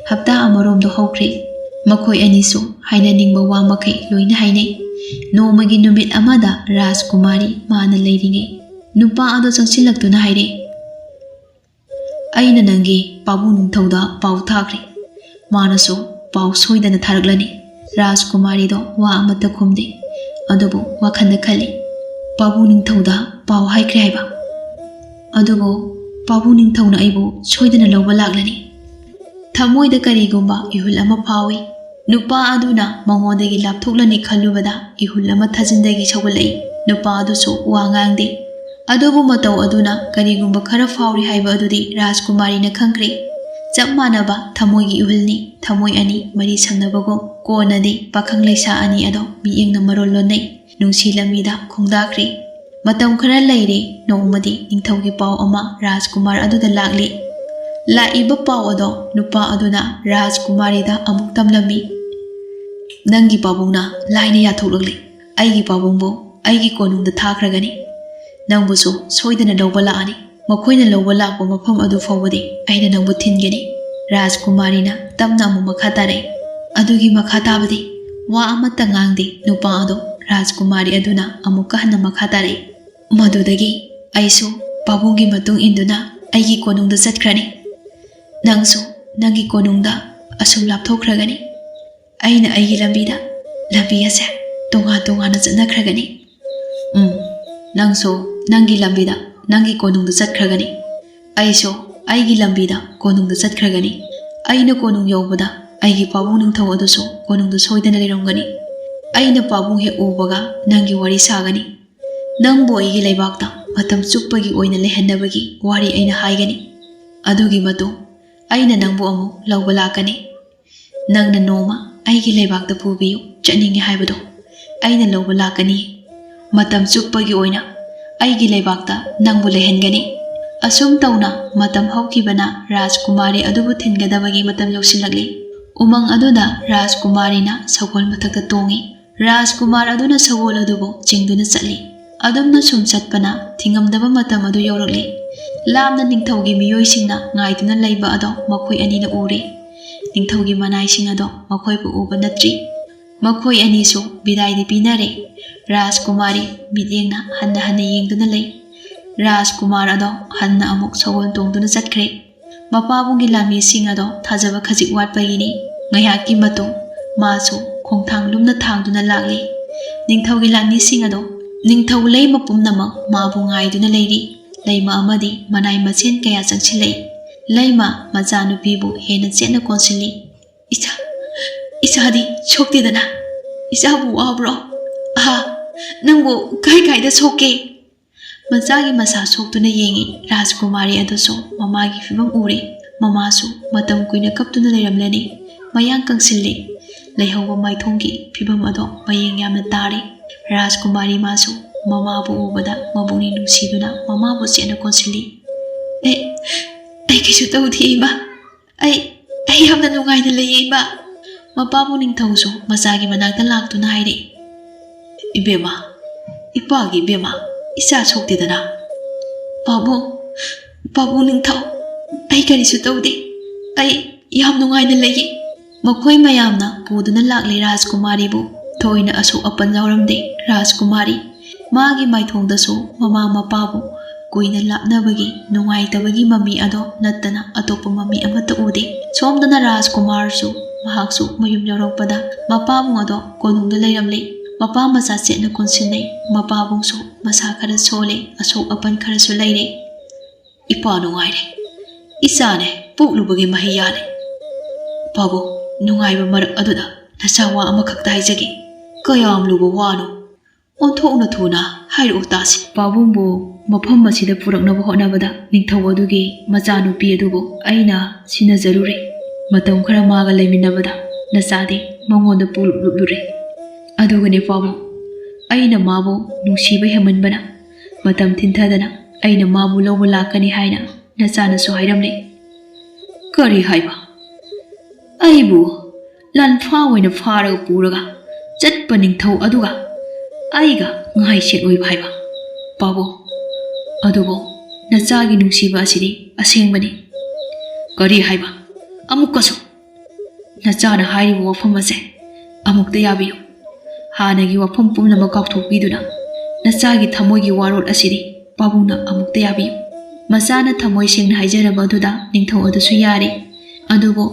ꯍꯞꯇꯥ ꯑꯃꯔꯣꯝꯗꯣ ꯍꯧꯈ꯭ꯔꯦ꯫ ꯃꯈꯣꯏ ꯑꯅꯤꯁꯨ ꯍꯥꯏꯅꯅꯤꯡꯕ ꯋꯥ ꯃꯈꯩ ꯂꯣꯏꯅ ꯍꯥꯏꯅꯩ꯫ ꯅꯣꯡꯃꯒꯤ ꯅꯨꯃꯤꯠ ꯑꯃꯗ ꯔꯥꯖꯀꯨꯃꯥꯔꯤ ꯃꯥꯅ ꯂꯩꯔꯤꯉꯩ ꯅꯨꯄꯥ ꯑꯗꯣ ꯆꯪꯁꯤꯜꯂꯛꯇꯨꯅ ꯍꯥꯏꯔꯦ, "ꯑꯩꯅ ꯅꯪꯒꯤ ꯄꯥꯕꯨꯡ ꯅꯤꯡꯊꯧꯗ ꯄꯥꯎ ꯊꯥꯈ꯭ꯔꯦ꯫ ꯃꯥꯅꯁꯨ ꯄꯥꯎ ꯁꯣꯏꯗꯅ ꯊꯥꯔꯛꯂꯅꯤ꯫" ꯔꯥꯖꯀꯨꯃꯥꯔꯤꯗꯣ ꯋꯥ ꯑꯃꯠꯇ ꯈꯨꯝꯗꯦ꯫ ꯑꯗꯨꯕꯨ ꯋꯥꯈꯜꯗ ꯈꯜꯂꯤ, "ꯄꯥꯕꯨꯡ ꯅꯤꯡꯊꯧꯗ ꯄꯥꯎ ꯍꯥꯏꯈ꯭ꯔꯦ ꯍꯥꯏꯕ꯫ ꯑꯗꯨꯕꯨ ꯄꯥꯕꯨꯡ ꯅꯤꯡꯊꯧꯅ ꯑꯩꯕꯨ ꯁꯣꯏꯗꯅ ꯂꯧꯕ ꯂꯥꯛꯂꯅꯤ꯫" ꯊꯃꯣꯏꯗ ꯀꯔꯤꯒꯨꯝꯕ ꯏꯍꯨꯜ ꯑꯃ ꯐꯥꯎꯏ꯫ ꯅꯨꯄꯥ ꯑꯗꯨꯅ ꯃꯉꯣꯟꯗꯒꯤ ꯂꯥꯞꯊꯣꯛꯂꯅꯤ ꯈꯜꯂꯨꯕꯗ ꯏꯍꯨꯜ ꯑꯃ ꯊꯥꯖꯤꯟꯗꯒꯤ ꯁꯧꯒꯠꯂꯛꯏ꯫ ꯅꯨꯄꯥ ꯑꯗꯨꯁꯨ ꯋꯥ ꯉꯥꯡꯗꯦ꯫ ꯑꯗꯨꯕꯨ ꯃꯇꯧ ꯑꯗꯨꯅ ꯀꯔꯤꯒꯨꯝꯕ ꯈꯔ ꯐꯥꯎꯔꯤ ꯍꯥꯏꯕ ꯑꯗꯨꯗꯤ ꯔꯥꯖꯀꯨꯃꯥꯔꯤꯅ ꯈꯪꯈ꯭ꯔꯦ꯫ ꯆꯞ ꯃꯥꯟꯅꯕ ꯊꯃꯣꯏꯒꯤ ꯏꯍꯨꯜꯅꯤ, ꯊꯃꯣꯏ ꯑꯅꯤ ꯃꯔꯤ ꯁꯝꯅꯕꯒꯨꯝ꯫ ꯀꯣꯟꯅꯗꯤ ꯄꯥꯈꯪ ꯂꯩꯁꯥ ꯑꯅꯤ ꯑꯗꯣ ꯃꯤꯠꯌꯦꯡꯅ ꯃꯔꯣꯜ ꯂꯣꯟꯅꯩ, ꯅꯨꯡꯁꯤ ꯂꯝꯕꯤꯗ ꯈꯣꯡꯗꯥꯈ꯭ꯔꯦ꯫ ꯃꯇꯝ ꯈꯔ ꯂꯩꯔꯦ, ꯅꯣꯡꯃꯗꯤ ꯅꯤꯡꯊꯧꯒꯤ ꯄꯥꯎ ꯑꯃ ꯔꯥꯖꯀꯨꯃꯥꯔ ꯑꯗꯨꯗ ꯂꯥꯛꯂꯤ꯫ ꯂꯥꯛꯏꯕ ꯄꯥꯎ ꯑꯗꯣ ꯅꯨꯄꯥ ꯑꯗꯨꯅ ꯔꯥꯖꯀꯨꯃꯥꯔꯤꯗ ꯑꯃꯨꯛ ꯇꯝꯂꯝꯃꯤ, "ꯅꯪꯒꯤ ꯄꯥꯕꯨꯡꯅ ꯂꯥꯏꯅ ꯌꯥꯊꯣꯛꯂꯛꯂꯦ꯫ ꯑꯩꯒꯤ ꯄꯥꯕꯨꯡꯕꯨ ꯑꯩꯒꯤ ꯀꯣꯅꯨꯡꯗ ꯊꯥꯈ꯭ꯔꯒꯅꯤ꯫ ꯅꯪꯕꯨꯁꯨ ꯁꯣꯏꯗꯅ ꯂꯧꯕ ꯂꯥꯛꯑꯅꯤ꯫ ꯃꯈꯣꯏꯅ ꯂꯧꯕ ꯂꯥꯛꯄ ꯃꯐꯝ ꯑꯗꯨ ꯐꯥꯎꯕꯗꯤ ꯑꯩꯅ ꯅꯪꯕꯨ ꯊꯤꯟꯒꯅꯤ꯫" ꯔꯥꯖꯀꯨꯃꯥꯔꯤꯅ ꯇꯞꯅ ꯑꯃꯨꯛ ꯃꯈꯥ ꯇꯥꯔꯛꯏ꯫ ꯑꯗꯨꯒꯤ ꯃꯈꯥ ꯇꯥꯕꯗꯤ ꯋꯥ ꯑꯃꯠꯇ ꯉꯥꯡꯗꯦ꯫ ꯅꯨꯄꯥ ꯑꯗꯣ ꯔꯥꯖꯀꯨꯃꯥꯔꯤ ꯑꯗꯨꯅ ꯑꯃꯨꯛꯀ ꯍꯟꯅ ꯃꯈꯥ ꯇꯥꯔꯛꯏ, "ꯃꯗꯨꯗꯒꯤ ꯑꯩꯁꯨ ꯄꯥꯕꯨꯡꯒꯤ ꯃꯇꯨꯡ ꯏꯟꯗꯨꯅ ꯑꯩꯒꯤ ꯀꯣꯅꯨꯡꯗ ꯆꯠꯈ꯭ꯔꯅꯤ꯫ ꯅꯪꯁꯨ ꯅꯪꯒꯤ ꯀꯣꯅꯨꯡꯗ ꯑꯁꯨꯝ ꯂꯥꯞꯊꯣꯛꯈ꯭ꯔꯒꯅꯤ꯫ ꯑꯩꯅ ꯑꯩꯒꯤ ꯂꯝꯕꯤꯗ, ꯂꯝꯕꯤ ꯑꯁꯦ ꯇꯣꯉꯥꯟ ꯇꯣꯉꯥꯟꯅ ꯆꯠꯅꯈ꯭ꯔꯒꯅꯤ꯫ ꯎꯝ, ꯅꯪꯁꯨ ꯅꯪꯒꯤ ꯂꯝꯕꯤꯗ, ꯅꯪꯒꯤ ꯀꯣꯅꯨꯡꯗ ꯆꯠꯈ꯭ꯔꯒꯅꯤ꯫ ꯑꯩꯁꯨ ꯑꯩꯒꯤ ꯂꯝꯕꯤꯗ ꯀꯣꯅꯨꯡꯗ ꯆꯠꯈ꯭ꯔꯒꯅꯤ꯫ ꯑꯩꯅ ꯀꯣꯅꯨꯡ ꯌꯧꯕꯗ ꯑꯩꯒꯤ ꯄꯥꯕꯨꯡ ꯅꯤꯡꯊꯧ ꯑꯗꯨꯁꯨ ꯀꯣꯅꯨꯡꯗ ꯁꯣꯏꯗꯅ ꯂꯩꯔꯝꯒꯅꯤ꯫ ꯑꯩꯅ ꯄꯥꯕꯨꯡ ꯍꯦꯛ ꯎꯕꯒ ꯅꯪꯒꯤ ꯋꯥꯔꯤ ꯁꯥꯒꯅꯤ꯫ ꯅꯪꯕꯨ ꯑꯩꯒꯤ ꯂꯩꯕꯥꯛꯇ ꯃꯇꯝ ꯆꯨꯞꯄꯒꯤ ꯑꯣꯏꯅ ꯂꯩꯍꯟꯅꯕꯒꯤ ꯋꯥꯔꯤ ꯑꯩꯅ ꯍꯥꯏꯒꯅꯤ꯫ ꯑꯗꯨꯒꯤ ꯃꯇꯨꯡ ꯑꯩꯅ ꯅꯪꯕꯨ ꯑꯃꯨꯛ ꯂꯧꯕ ꯂꯥꯛꯀꯅꯤ꯫ ꯅꯪꯅ ꯅꯣꯡꯃ ꯑꯩꯒꯤ ꯂꯩꯕꯥꯛꯇ ꯄꯨꯕꯤꯌꯨ, ꯆꯠꯅꯤꯡꯉꯦ ꯍꯥꯏꯕꯗꯣ ꯑꯩꯅ ꯂꯧꯕ ꯂꯥꯛꯀꯅꯤ꯫ ꯃꯇꯝ ꯆꯨꯞꯄꯒꯤ ꯑꯣꯏꯅ ꯑꯩꯒꯤ ꯂꯩꯕꯥꯛꯇ ꯅꯪꯕꯨ ꯂꯩꯍꯟꯒꯅꯤ꯫" ꯑꯁꯨꯝ ꯇꯧꯅ ꯃꯇꯝ ꯍꯧꯈꯤꯕꯅ ꯔꯥꯖꯀꯨꯃꯥꯔꯤ ꯑꯗꯨꯕꯨ ꯊꯤꯟꯒꯗꯕꯒꯤ ꯃꯇꯝ ꯌꯧꯁꯤꯜꯂꯛꯂꯤ꯫ ꯎꯃꯪ ꯑꯗꯨꯗ ꯔꯥꯖꯀꯨꯃꯥꯔꯤꯅ ꯁꯒꯣꯜ ꯃꯊꯛꯇ ꯇꯣꯡꯉꯤ꯫ ꯔꯥꯖꯀꯨꯃꯥꯔ ꯑꯗꯨꯅ ꯁꯒꯣꯜ ꯑꯗꯨꯕꯨ ꯆꯤꯡꯗꯨꯅ ꯆꯠꯂꯤ꯫ ꯑꯗꯨꯝꯅ ꯁꯨꯝ ꯆꯠꯄꯅ ꯊꯤꯡꯉꯝꯗꯕ ꯃꯇꯝ ꯑꯗꯨ ꯌꯧꯔꯛꯂꯤ꯫ ꯂꯥꯞꯅ ꯅꯤꯡꯊꯧꯒꯤ ꯃꯤꯑꯣꯏꯁꯤꯡꯅ ꯉꯥꯏꯗꯨꯅ ꯂꯩꯕ ꯑꯗꯣ ꯃꯈꯣꯏ ꯑꯅꯤꯅ ꯎꯔꯦ꯫ ꯅꯤꯡꯊꯧꯒꯤ ꯃꯅꯥꯏꯁꯤꯡ ꯑꯗꯣ ꯃꯈꯣꯏꯕꯨ ꯎꯕ ꯅꯠꯇ꯭ꯔꯤ꯫ ꯃꯈꯣꯏ ꯑꯅꯤꯁꯨ ꯕꯤꯗꯥꯏꯗꯤ ꯄꯤꯅꯔꯦ꯫ ꯔꯥꯖꯀꯨꯃꯥꯔꯤ ꯃꯤꯠꯌꯦꯡꯅ ꯍꯟꯅ ꯍꯟꯅ ꯌꯦꯡꯗꯨꯅ ꯂꯩ꯫ ꯔꯥꯖꯀꯨꯃꯥꯔ ꯑꯗꯣ ꯍꯟꯅ ꯑꯃꯨꯛ ꯁꯒꯣꯜ ꯇꯣꯡꯗꯨꯅ ꯆꯠꯈ꯭ꯔꯦ꯫ ꯃꯄꯥꯕꯨꯡꯒꯤ ꯂꯥꯟꯃꯤꯁꯤꯡ ꯑꯗꯣ ꯊꯥꯖꯕ ꯈꯖꯤꯛ ꯋꯥꯠꯄꯒꯤꯅꯤ꯫ ꯉꯥꯏꯍꯥꯛꯀꯤ ꯃꯇꯨꯡ ꯃꯥꯁꯨ ꯈꯣꯡꯊꯥꯡ ꯂꯨꯝꯅ ꯊꯥꯡꯗꯨꯅ ꯂꯥꯛꯂꯤ꯫ ꯅꯤꯡꯊꯧꯒꯤ ꯂꯥꯟꯃꯤꯁꯤꯡ ꯑꯗꯣ, ꯅꯤꯡꯊꯧ ꯂꯩꯃ ꯄꯨꯝꯅꯃꯛ ꯃꯥꯕꯨ ꯉꯥꯏꯗꯨꯅ ꯂꯩꯔꯤ꯫ ꯂꯩꯃ ꯑꯃꯗꯤ ꯃꯅꯥꯏ ꯃꯁꯦꯟ ꯀꯌꯥ ꯆꯪꯁꯤꯜꯂꯛꯏ꯫ ꯂꯩꯃ ꯃꯆꯥꯅꯨꯄꯤꯕꯨ ꯍꯦꯟꯅ ꯆꯦꯠꯅ ꯀꯣꯟꯁꯤꯜꯂꯤ꯫ "ꯏꯆꯥ, ꯏꯆꯥꯗꯤ ꯁꯣꯛꯇꯦꯗꯅ? ꯏꯆꯥꯕꯨ ꯋꯥꯕ꯭ꯔꯣ? ꯑꯍꯥ, ꯅꯪꯕꯨ ꯀꯥꯏ ꯀꯥꯏꯗ ꯁꯣꯛꯀꯦ?" ꯃꯆꯥꯒꯤ ꯃꯁꯥ ꯁꯣꯛꯇꯨꯅ ꯌꯦꯡꯉꯤ꯫ ꯔꯥꯖꯀꯨꯃꯥꯔꯤ ꯑꯗꯨꯁꯨ ꯃꯃꯥꯒꯤ ꯐꯤꯕꯝ ꯎꯔꯦ꯫ ꯃꯃꯥꯁꯨ ꯃꯇꯝ ꯀꯨꯏꯅ ꯀꯞꯇꯨꯅ ꯂꯩꯔꯝꯂꯅꯤ꯫ ꯃꯌꯥꯡ ꯀꯪꯁꯤꯜꯂꯤ꯫ ꯂꯩꯍꯧꯕ ꯃꯥꯏꯊꯣꯡꯒꯤ ꯐꯤꯕꯝ ꯑꯗꯣ ꯃꯌꯦꯡ ꯌꯥꯝꯅ ꯇꯥꯔꯦ꯫ ꯔꯥꯖꯀꯨꯃꯥꯔꯤ ꯃꯥꯁꯨ ꯃꯃꯥꯕꯨ ꯎꯕꯗ ꯃꯕꯨꯛꯅꯤꯡ ꯅꯨꯡꯁꯤꯗꯨꯅ ꯃꯃꯥꯕꯨ ꯆꯦꯠꯅ ꯀꯣꯟꯁꯤꯜꯂꯤ꯫ "ꯑꯦ, ꯑꯩ ꯀꯩꯁꯨ ꯇꯧꯗꯦ ꯏꯃꯥ꯫ ꯑꯩ, ꯑꯩ ꯌꯥꯝꯅ ꯅꯨꯡꯉꯥꯏꯅ ꯂꯩꯌꯦ ꯏꯃꯥ꯫" ꯃꯄꯥꯕꯨ ꯅꯤꯡꯊꯧꯁꯨ ꯃꯆꯥꯒꯤ ꯃꯅꯥꯛꯇ ꯂꯥꯛꯇꯨꯅ ꯍꯥꯏꯔꯛꯏ꯫ "ꯏꯕꯦꯝꯃ, ꯏꯄꯥꯒꯤ ꯏꯕꯦꯝꯃ, ꯏꯆꯥ ꯁꯣꯛꯇꯦꯗꯅ?" "ꯄꯥꯕꯨꯡ, ꯄꯥꯕꯨꯡ ꯅꯤꯡꯊꯧ, ꯑꯩ ꯀꯔꯤꯁꯨ ꯇꯧꯗꯦ꯫ ꯑꯩ ꯌꯥꯝ ꯅꯨꯡꯉꯥꯏꯅ ꯂꯩꯌꯦ꯫" ꯃꯈꯣꯏ ꯃꯌꯥꯝꯅ ꯄꯨꯗꯨꯅ ꯂꯥꯛꯂꯤ ꯔꯥꯖꯀꯨꯃꯥꯔꯤꯕꯨ꯫ ꯊꯣꯏꯅ ꯑꯁꯣꯛ ꯑꯄꯟ ꯌꯥꯎꯔꯝꯗꯦ꯫ ꯔꯥꯖꯀꯨꯃꯥꯔꯤ ꯃꯥꯒꯤ ꯃꯥꯏꯊꯣꯡꯗꯁꯨ ꯃꯃꯥ ꯃꯄꯥꯕꯨ ꯀꯨꯏꯅ ꯂꯥꯞꯅꯕꯒꯤ ꯅꯨꯡꯉꯥꯏꯇꯕꯒꯤ ꯃꯃꯤ ꯑꯗꯣ ꯅꯠꯇꯅ ꯑꯇꯣꯞꯄ ꯃꯃꯤ ꯑꯃꯠꯇ ꯎꯗꯦ꯫ ꯁꯣꯝꯗꯅ ꯔꯥꯖꯀꯨꯃꯥꯔꯁꯨ ꯃꯍꯥꯛꯁꯨ ꯃꯌꯨꯝ ꯌꯧꯔꯛꯄꯗ ꯃꯄꯥꯕꯨꯡ ꯑꯗꯣ ꯀꯣꯅꯨꯡꯗ ꯂꯩꯔꯝꯂꯦ꯫ ꯃꯄꯥ ꯃꯆꯥ ꯆꯦꯠꯅ ꯀꯣꯟꯁꯤꯟꯅꯩ꯫ ꯃꯄꯥꯕꯨꯡꯁꯨ ꯃꯁꯥ ꯈꯔ ꯁꯣꯜꯂꯦ, ꯑꯁꯣꯛ ꯑꯄꯟ ꯈꯔꯁꯨ ꯂꯩꯔꯦ꯫ "ꯏꯄꯥ ꯅꯨꯡꯉꯥꯏꯔꯦ꯫ ꯏꯆꯥꯅꯦ ꯄꯣꯛꯂꯨꯕꯒꯤ ꯃꯍꯩ ꯌꯥꯜꯂꯦ꯫ ꯄꯥꯕꯨꯡ, ꯅꯨꯡꯉꯥꯏꯕ ꯃꯔꯛ ꯑꯗꯨꯗ ꯅꯆꯥ ꯋꯥ ꯑꯃꯈꯛꯇ ꯍꯥꯏꯖꯒꯦ꯫ ꯀꯌꯥꯝ ꯂꯨꯕ ꯋꯥꯅꯣ? ꯑꯣꯟꯊꯣꯛꯅ ꯊꯨꯅ ꯍꯥꯏꯔꯛꯎ ꯇꯥꯁꯤ꯫" "ꯄꯥꯕꯨꯡꯕꯨ ꯃꯐꯝ ꯑꯁꯤꯗ ꯄꯨꯔꯛꯅꯕ ꯍꯣꯠꯅꯕꯗ ꯅꯤꯡꯊꯧ ꯑꯗꯨꯒꯤ ꯃꯆꯥꯅꯨꯄꯤ ꯑꯗꯨꯕꯨ ꯑꯩꯅ ꯁꯤꯟꯅꯖꯔꯨꯔꯦ꯫ ꯃꯇꯝ ꯈꯔ ꯃꯥꯒ ꯂꯩꯃꯤꯟꯅꯕꯗ ꯅꯆꯥꯗꯤ ꯃꯉꯣꯟꯗ ꯄꯨꯂꯨꯞ ꯂꯨꯞꯂꯨꯔꯦ꯫ ꯑꯗꯨꯒꯅꯦ ꯄꯥꯕꯨꯡ, ꯑꯩꯅ ꯃꯥꯕꯨ ꯅꯨꯡꯁꯤꯕ ꯍꯦꯟꯃꯟꯕꯅ ꯃꯇꯝ ꯊꯤꯟꯊꯗꯅ ꯑꯩꯅ ꯃꯥꯕꯨ ꯂꯧꯕ ꯂꯥꯛꯀꯅꯤ ꯍꯥꯏꯅ ꯅꯆꯥꯅꯁꯨ ꯍꯥꯏꯔꯝꯂꯦ꯫" "ꯀꯔꯤ ꯍꯥꯏꯕ? ꯑꯩꯕꯨ ꯂꯥꯟꯐꯥ ꯑꯣꯏꯅ ꯐꯥꯔꯒ ꯄꯨꯔꯒ ꯆꯠꯄ ꯅꯤꯡꯊꯧ ꯑꯗꯨꯒ ꯑꯩꯒ ꯉꯥꯏꯁꯦꯠ ꯑꯣꯏꯕ ꯍꯥꯏꯕ? ꯄꯥꯕꯨꯡ, ꯑꯗꯨꯕꯨ ꯅꯆꯥꯒꯤ ꯅꯨꯡꯁꯤꯕ ꯑꯁꯤꯗꯤ ꯑꯁꯦꯡꯕꯅꯤ꯫" "ꯀꯔꯤ ꯍꯥꯏꯕ? ꯑꯃꯨꯛꯀꯁꯨ?" ꯅꯆꯥꯅ ꯍꯥꯏꯔꯤꯕ ꯋꯥꯐꯝ ꯑꯁꯦ ꯑꯃꯨꯛꯇ ꯌꯥꯕꯤꯌꯨ꯫ ꯍꯥꯟꯅꯒꯤ ꯋꯥꯐꯝ ꯄꯨꯝꯅꯃꯛ ꯀꯥꯎꯊꯣꯛꯄꯤꯗꯨꯅ ꯅꯆꯥꯒꯤ ꯊꯃꯣꯏꯒꯤ ꯋꯥꯔꯣꯜ ꯑꯁꯤꯗꯤ ꯄꯥꯕꯨꯡꯅ ꯑꯃꯨꯛꯇ ꯌꯥꯕꯤꯌꯨ꯫ ꯃꯆꯥꯅ ꯊꯃꯣꯏ ꯁꯦꯡꯅ ꯍꯥꯏꯖꯔꯕ ꯑꯗꯨꯗ ꯅꯤꯡꯊꯧ ꯑꯗꯨꯁꯨ ꯌꯥꯔꯦ꯫ ꯑꯗꯨꯕꯨ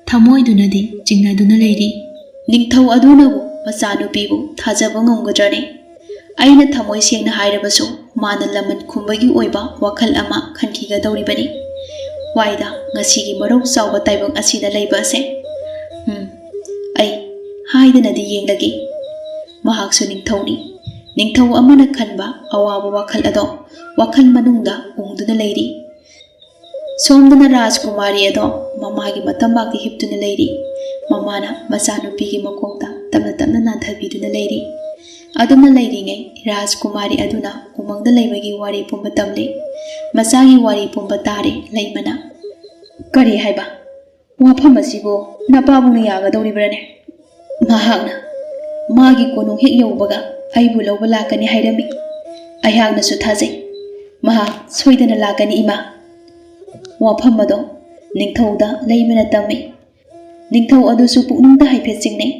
ꯊꯃꯣꯏꯗꯨꯅꯗꯤ ꯆꯤꯡꯅꯗꯨꯅ ꯂꯩꯔꯤ꯫ ꯅꯤꯡꯊꯧ ꯑꯗꯨꯅꯕꯨ ꯃꯆꯥꯅꯨꯄꯤꯕꯨ ꯊꯥꯖꯕ ꯉꯝꯒꯗ꯭ꯔꯅꯦ? ꯑꯩꯅ ꯊꯃꯣꯏ ꯁꯦꯡꯅ ꯍꯥꯏꯔꯕꯁꯨ ꯃꯥꯅ ꯂꯃꯟ ꯈꯨꯝꯕꯒꯤ ꯑꯣꯏꯕ ꯋꯥꯈꯜ ꯑꯃ ꯈꯟꯈꯤꯒꯗꯧꯔꯤꯕꯅꯤ꯫ ꯋꯥꯏꯗ ꯉꯁꯤꯒꯤ ꯃꯔꯧ ꯆꯥꯎꯕ ꯇꯥꯏꯕꯪ ꯑꯁꯤꯗ ꯂꯩꯕ ꯑꯁꯦ꯫ ꯎꯝ, ꯑꯩ ꯍꯥꯏꯗꯅꯗꯤ ꯌꯦꯡꯂꯒꯦ꯫ ꯃꯍꯥꯛꯁꯨ ꯅꯤꯡꯊꯧꯅꯤ꯫ ꯅꯤꯡꯊꯧ ꯑꯃꯅ ꯈꯟꯕ ꯑꯋꯥꯕ ꯋꯥꯈꯜ ꯑꯗꯣ ꯋꯥꯈꯜ ꯃꯅꯨꯡꯗ ꯎꯪꯗꯨꯅ ꯂꯩꯔꯤ꯫ ꯁꯣꯝꯗꯅ ꯔꯥꯖꯀꯨꯃꯥꯔꯤ ꯑꯗꯣ ꯃꯃꯥꯒꯤ ꯃꯇꯝꯕꯥꯛꯇ ꯍꯤꯞꯇꯨꯅ ꯂꯩꯔꯤ꯫ ꯃꯃꯥꯅ ꯃꯆꯥꯅꯨꯄꯤꯒꯤ ꯃꯀꯣꯛꯇ ꯇꯞꯅ ꯇꯞꯅ ꯅꯥꯟꯊꯕꯤꯗꯨꯅ ꯂꯩꯔꯤ꯫ ꯑꯗꯨꯝꯅ ꯂꯩꯔꯤꯉꯩ ꯔꯥꯖꯀꯨꯃꯥꯔꯤ ꯑꯗꯨꯅ ꯎꯃꯪꯗ ꯂꯩꯕꯒꯤ ꯋꯥꯔꯤ ꯄꯨꯝꯕ ꯇꯝꯂꯤ꯫ ꯃꯆꯥꯒꯤ ꯋꯥꯔꯤ ꯄꯨꯝꯕ ꯇꯥꯔꯦ ꯂꯩꯃꯅ꯫ "ꯀꯔꯤ ꯍꯥꯏꯕ? ꯋꯥꯐꯝ ꯑꯁꯤꯕꯨ ꯅꯄꯥꯕꯨꯡꯅ ꯌꯥꯒꯗꯧꯔꯤꯕ꯭ꯔꯥꯅꯦ?" "ꯃꯍꯥꯛꯅ ꯃꯥꯒꯤ ꯀꯣꯅꯨꯡ ꯍꯦꯛ ꯌꯧꯕꯒ ꯑꯩꯕꯨ ꯂꯧꯕ ꯂꯥꯛꯀꯅꯤ ꯍꯥꯏꯔꯝꯃꯤ꯫ ꯑꯩꯍꯥꯛꯅꯁꯨ ꯊꯥꯖꯩ꯫ ꯃꯍꯥꯛ ꯁꯣꯏꯗꯅ ꯂꯥꯛꯀꯅꯤ, ꯏꯃꯥ꯫" ꯋꯥꯐꯝ ꯑꯗꯣ ꯅꯤꯡꯊꯧꯗ ꯂꯩꯃꯅ ꯇꯝꯃꯤ꯫ ꯅꯤꯡꯊꯧ ꯑꯗꯨꯁꯨ ꯄꯨꯛꯅꯤꯡꯗ ꯍꯥꯏꯐꯦꯠ ꯆꯤꯡꯅꯩ꯫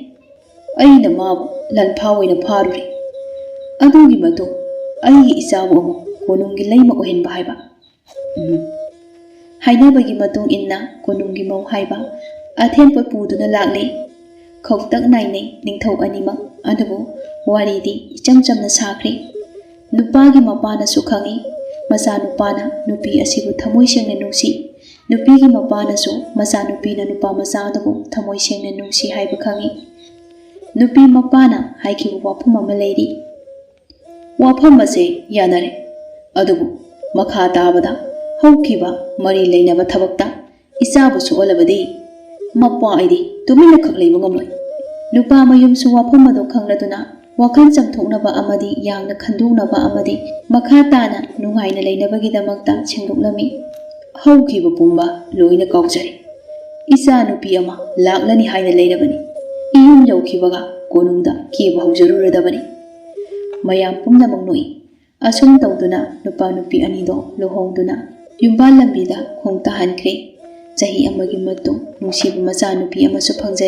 "ꯑꯩꯅ ꯃꯥꯕꯨ ꯂꯥꯟꯐꯥ ꯑꯣꯏꯅ ꯐꯥꯔꯨꯔꯦ꯫ ꯑꯗꯨꯒꯤ ꯃꯇꯨꯡ ꯑꯩꯒꯤ ꯏꯆꯥꯕꯨ ꯑꯃꯨꯛ ꯀꯣꯅꯨꯡꯒꯤ ꯂꯩꯃ ꯑꯣꯏꯍꯟꯕ ꯍꯥꯏꯕ꯫" ꯎꯝ꯫ ꯍꯥꯏꯅꯕꯒꯤ ꯃꯇꯨꯡ ꯏꯟꯅ ꯀꯣꯅꯨꯡꯒꯤ ꯃꯧ ꯍꯥꯏꯕ ꯑꯊꯦꯟ ꯄꯣꯠ ꯄꯨꯗꯨꯅ ꯂꯥꯛꯂꯦ꯫ ꯈꯧꯇꯛ ꯅꯥꯏꯅꯩ ꯅꯤꯡꯊꯧ ꯑꯅꯤꯃꯛ, ꯑꯗꯨꯕꯨ ꯋꯥꯔꯤꯗꯤ ꯏꯆꯝ ꯆꯝꯅ ꯁꯥꯈ꯭ꯔꯦ꯫ ꯅꯨꯄꯥꯒꯤ ꯃꯄꯥꯅꯁꯨ ꯈꯪꯏ, ꯃꯆꯥꯅꯨꯄꯥꯅ ꯅꯨꯄꯤ ꯑꯁꯤꯕꯨ ꯊꯃꯣꯏ ꯁꯦꯡꯅ ꯅꯨꯡꯁꯤ꯫ ꯅꯨꯄꯤꯒꯤ ꯃꯄꯥꯅꯁꯨ ꯃꯆꯥꯅꯨꯄꯤꯅ ꯅꯨꯄꯥ ꯃꯆꯥ ꯑꯗꯨꯕꯨ ꯊꯃꯣꯏ ꯁꯦꯡꯅ ꯅꯨꯡꯁꯤ ꯍꯥꯏꯕ ꯈꯪꯏ꯫ ꯅꯨꯄꯤ ꯃꯄꯥꯅ ꯍꯥꯏꯈꯤꯕ ꯋꯥꯐꯝ ꯑꯃ ꯂꯩꯔꯤ꯫ ꯋꯥꯐꯝ ꯑꯁꯦ ꯌꯥꯅꯔꯦ꯫ ꯑꯗꯨꯕꯨ ꯃꯈꯥ ꯇꯥꯕꯗ ꯍꯧꯈꯤꯕ ꯃꯔꯤ ꯂꯩꯅꯕ ꯊꯕꯛꯇ ꯏꯆꯥꯕꯨ ꯁꯣꯛꯍꯜꯂꯕꯗꯤ ꯃꯄꯥ ꯑꯩꯗꯤ ꯇꯨꯃꯤꯟꯅ ꯈꯛ ꯂꯩꯕ ꯉꯝꯂꯣꯏ꯫ ꯅꯨꯄꯥ ꯃꯌꯨꯝꯁꯨ ꯋꯥꯐꯝ ꯑꯗꯨ ꯈꯪꯂꯗꯨꯅ ꯋꯥꯈꯜ ꯆꯝꯊꯣꯛꯅꯕ ꯑꯃꯗꯤ ꯌꯥꯡꯅ ꯈꯟꯗꯣꯛꯅꯕ ꯑꯃꯗꯤ ꯃꯈꯥ ꯇꯥꯅ ꯅꯨꯡꯉꯥꯏꯅ ꯂꯩꯅꯕꯒꯤꯗꯃꯛꯇ ꯁꯦꯡꯗꯣꯛꯂꯝꯃꯤ꯫ ꯍꯧꯈꯤꯕ ꯄꯨꯝꯕ ꯂꯣꯏꯅ ꯀꯥꯎꯖꯔꯦ꯫ ꯏꯆꯥ ꯅꯨꯄꯤ ꯑꯃ ꯂꯥꯛꯂꯅꯤ ꯍꯥꯏꯅ ꯂꯩꯔꯕꯅꯤ꯫ ꯏꯌꯨꯝ ꯌꯧꯈꯤꯕꯒ ꯀꯣꯅꯨꯡꯗ ꯀꯦꯕ ꯍꯧꯖꯔꯨꯔꯗꯕꯅꯤ꯫ ꯃꯌꯥꯝ ꯄꯨꯝꯅꯃꯛ ꯅꯣꯛꯏ꯫ ꯑꯁꯨꯝ ꯇꯧꯗꯨꯅ ꯅꯨꯄꯥ ꯅꯨꯄꯤ ꯑꯅꯤꯗꯣ ꯂꯨꯍꯣꯡꯗꯨꯅ ꯌꯨꯝꯕꯥꯜ ꯂꯝꯕꯤꯗ ꯈꯣꯡ ꯇꯥꯍꯟꯈ꯭ꯔꯦ꯫ ꯆꯍꯤ ꯑꯃꯒꯤ ꯃꯇꯨꯡ ꯅꯨꯡꯁꯤꯕ ꯃꯆꯥꯅꯨꯄꯤ ꯑꯃꯁꯨ ꯐꯪꯖꯔꯦ꯫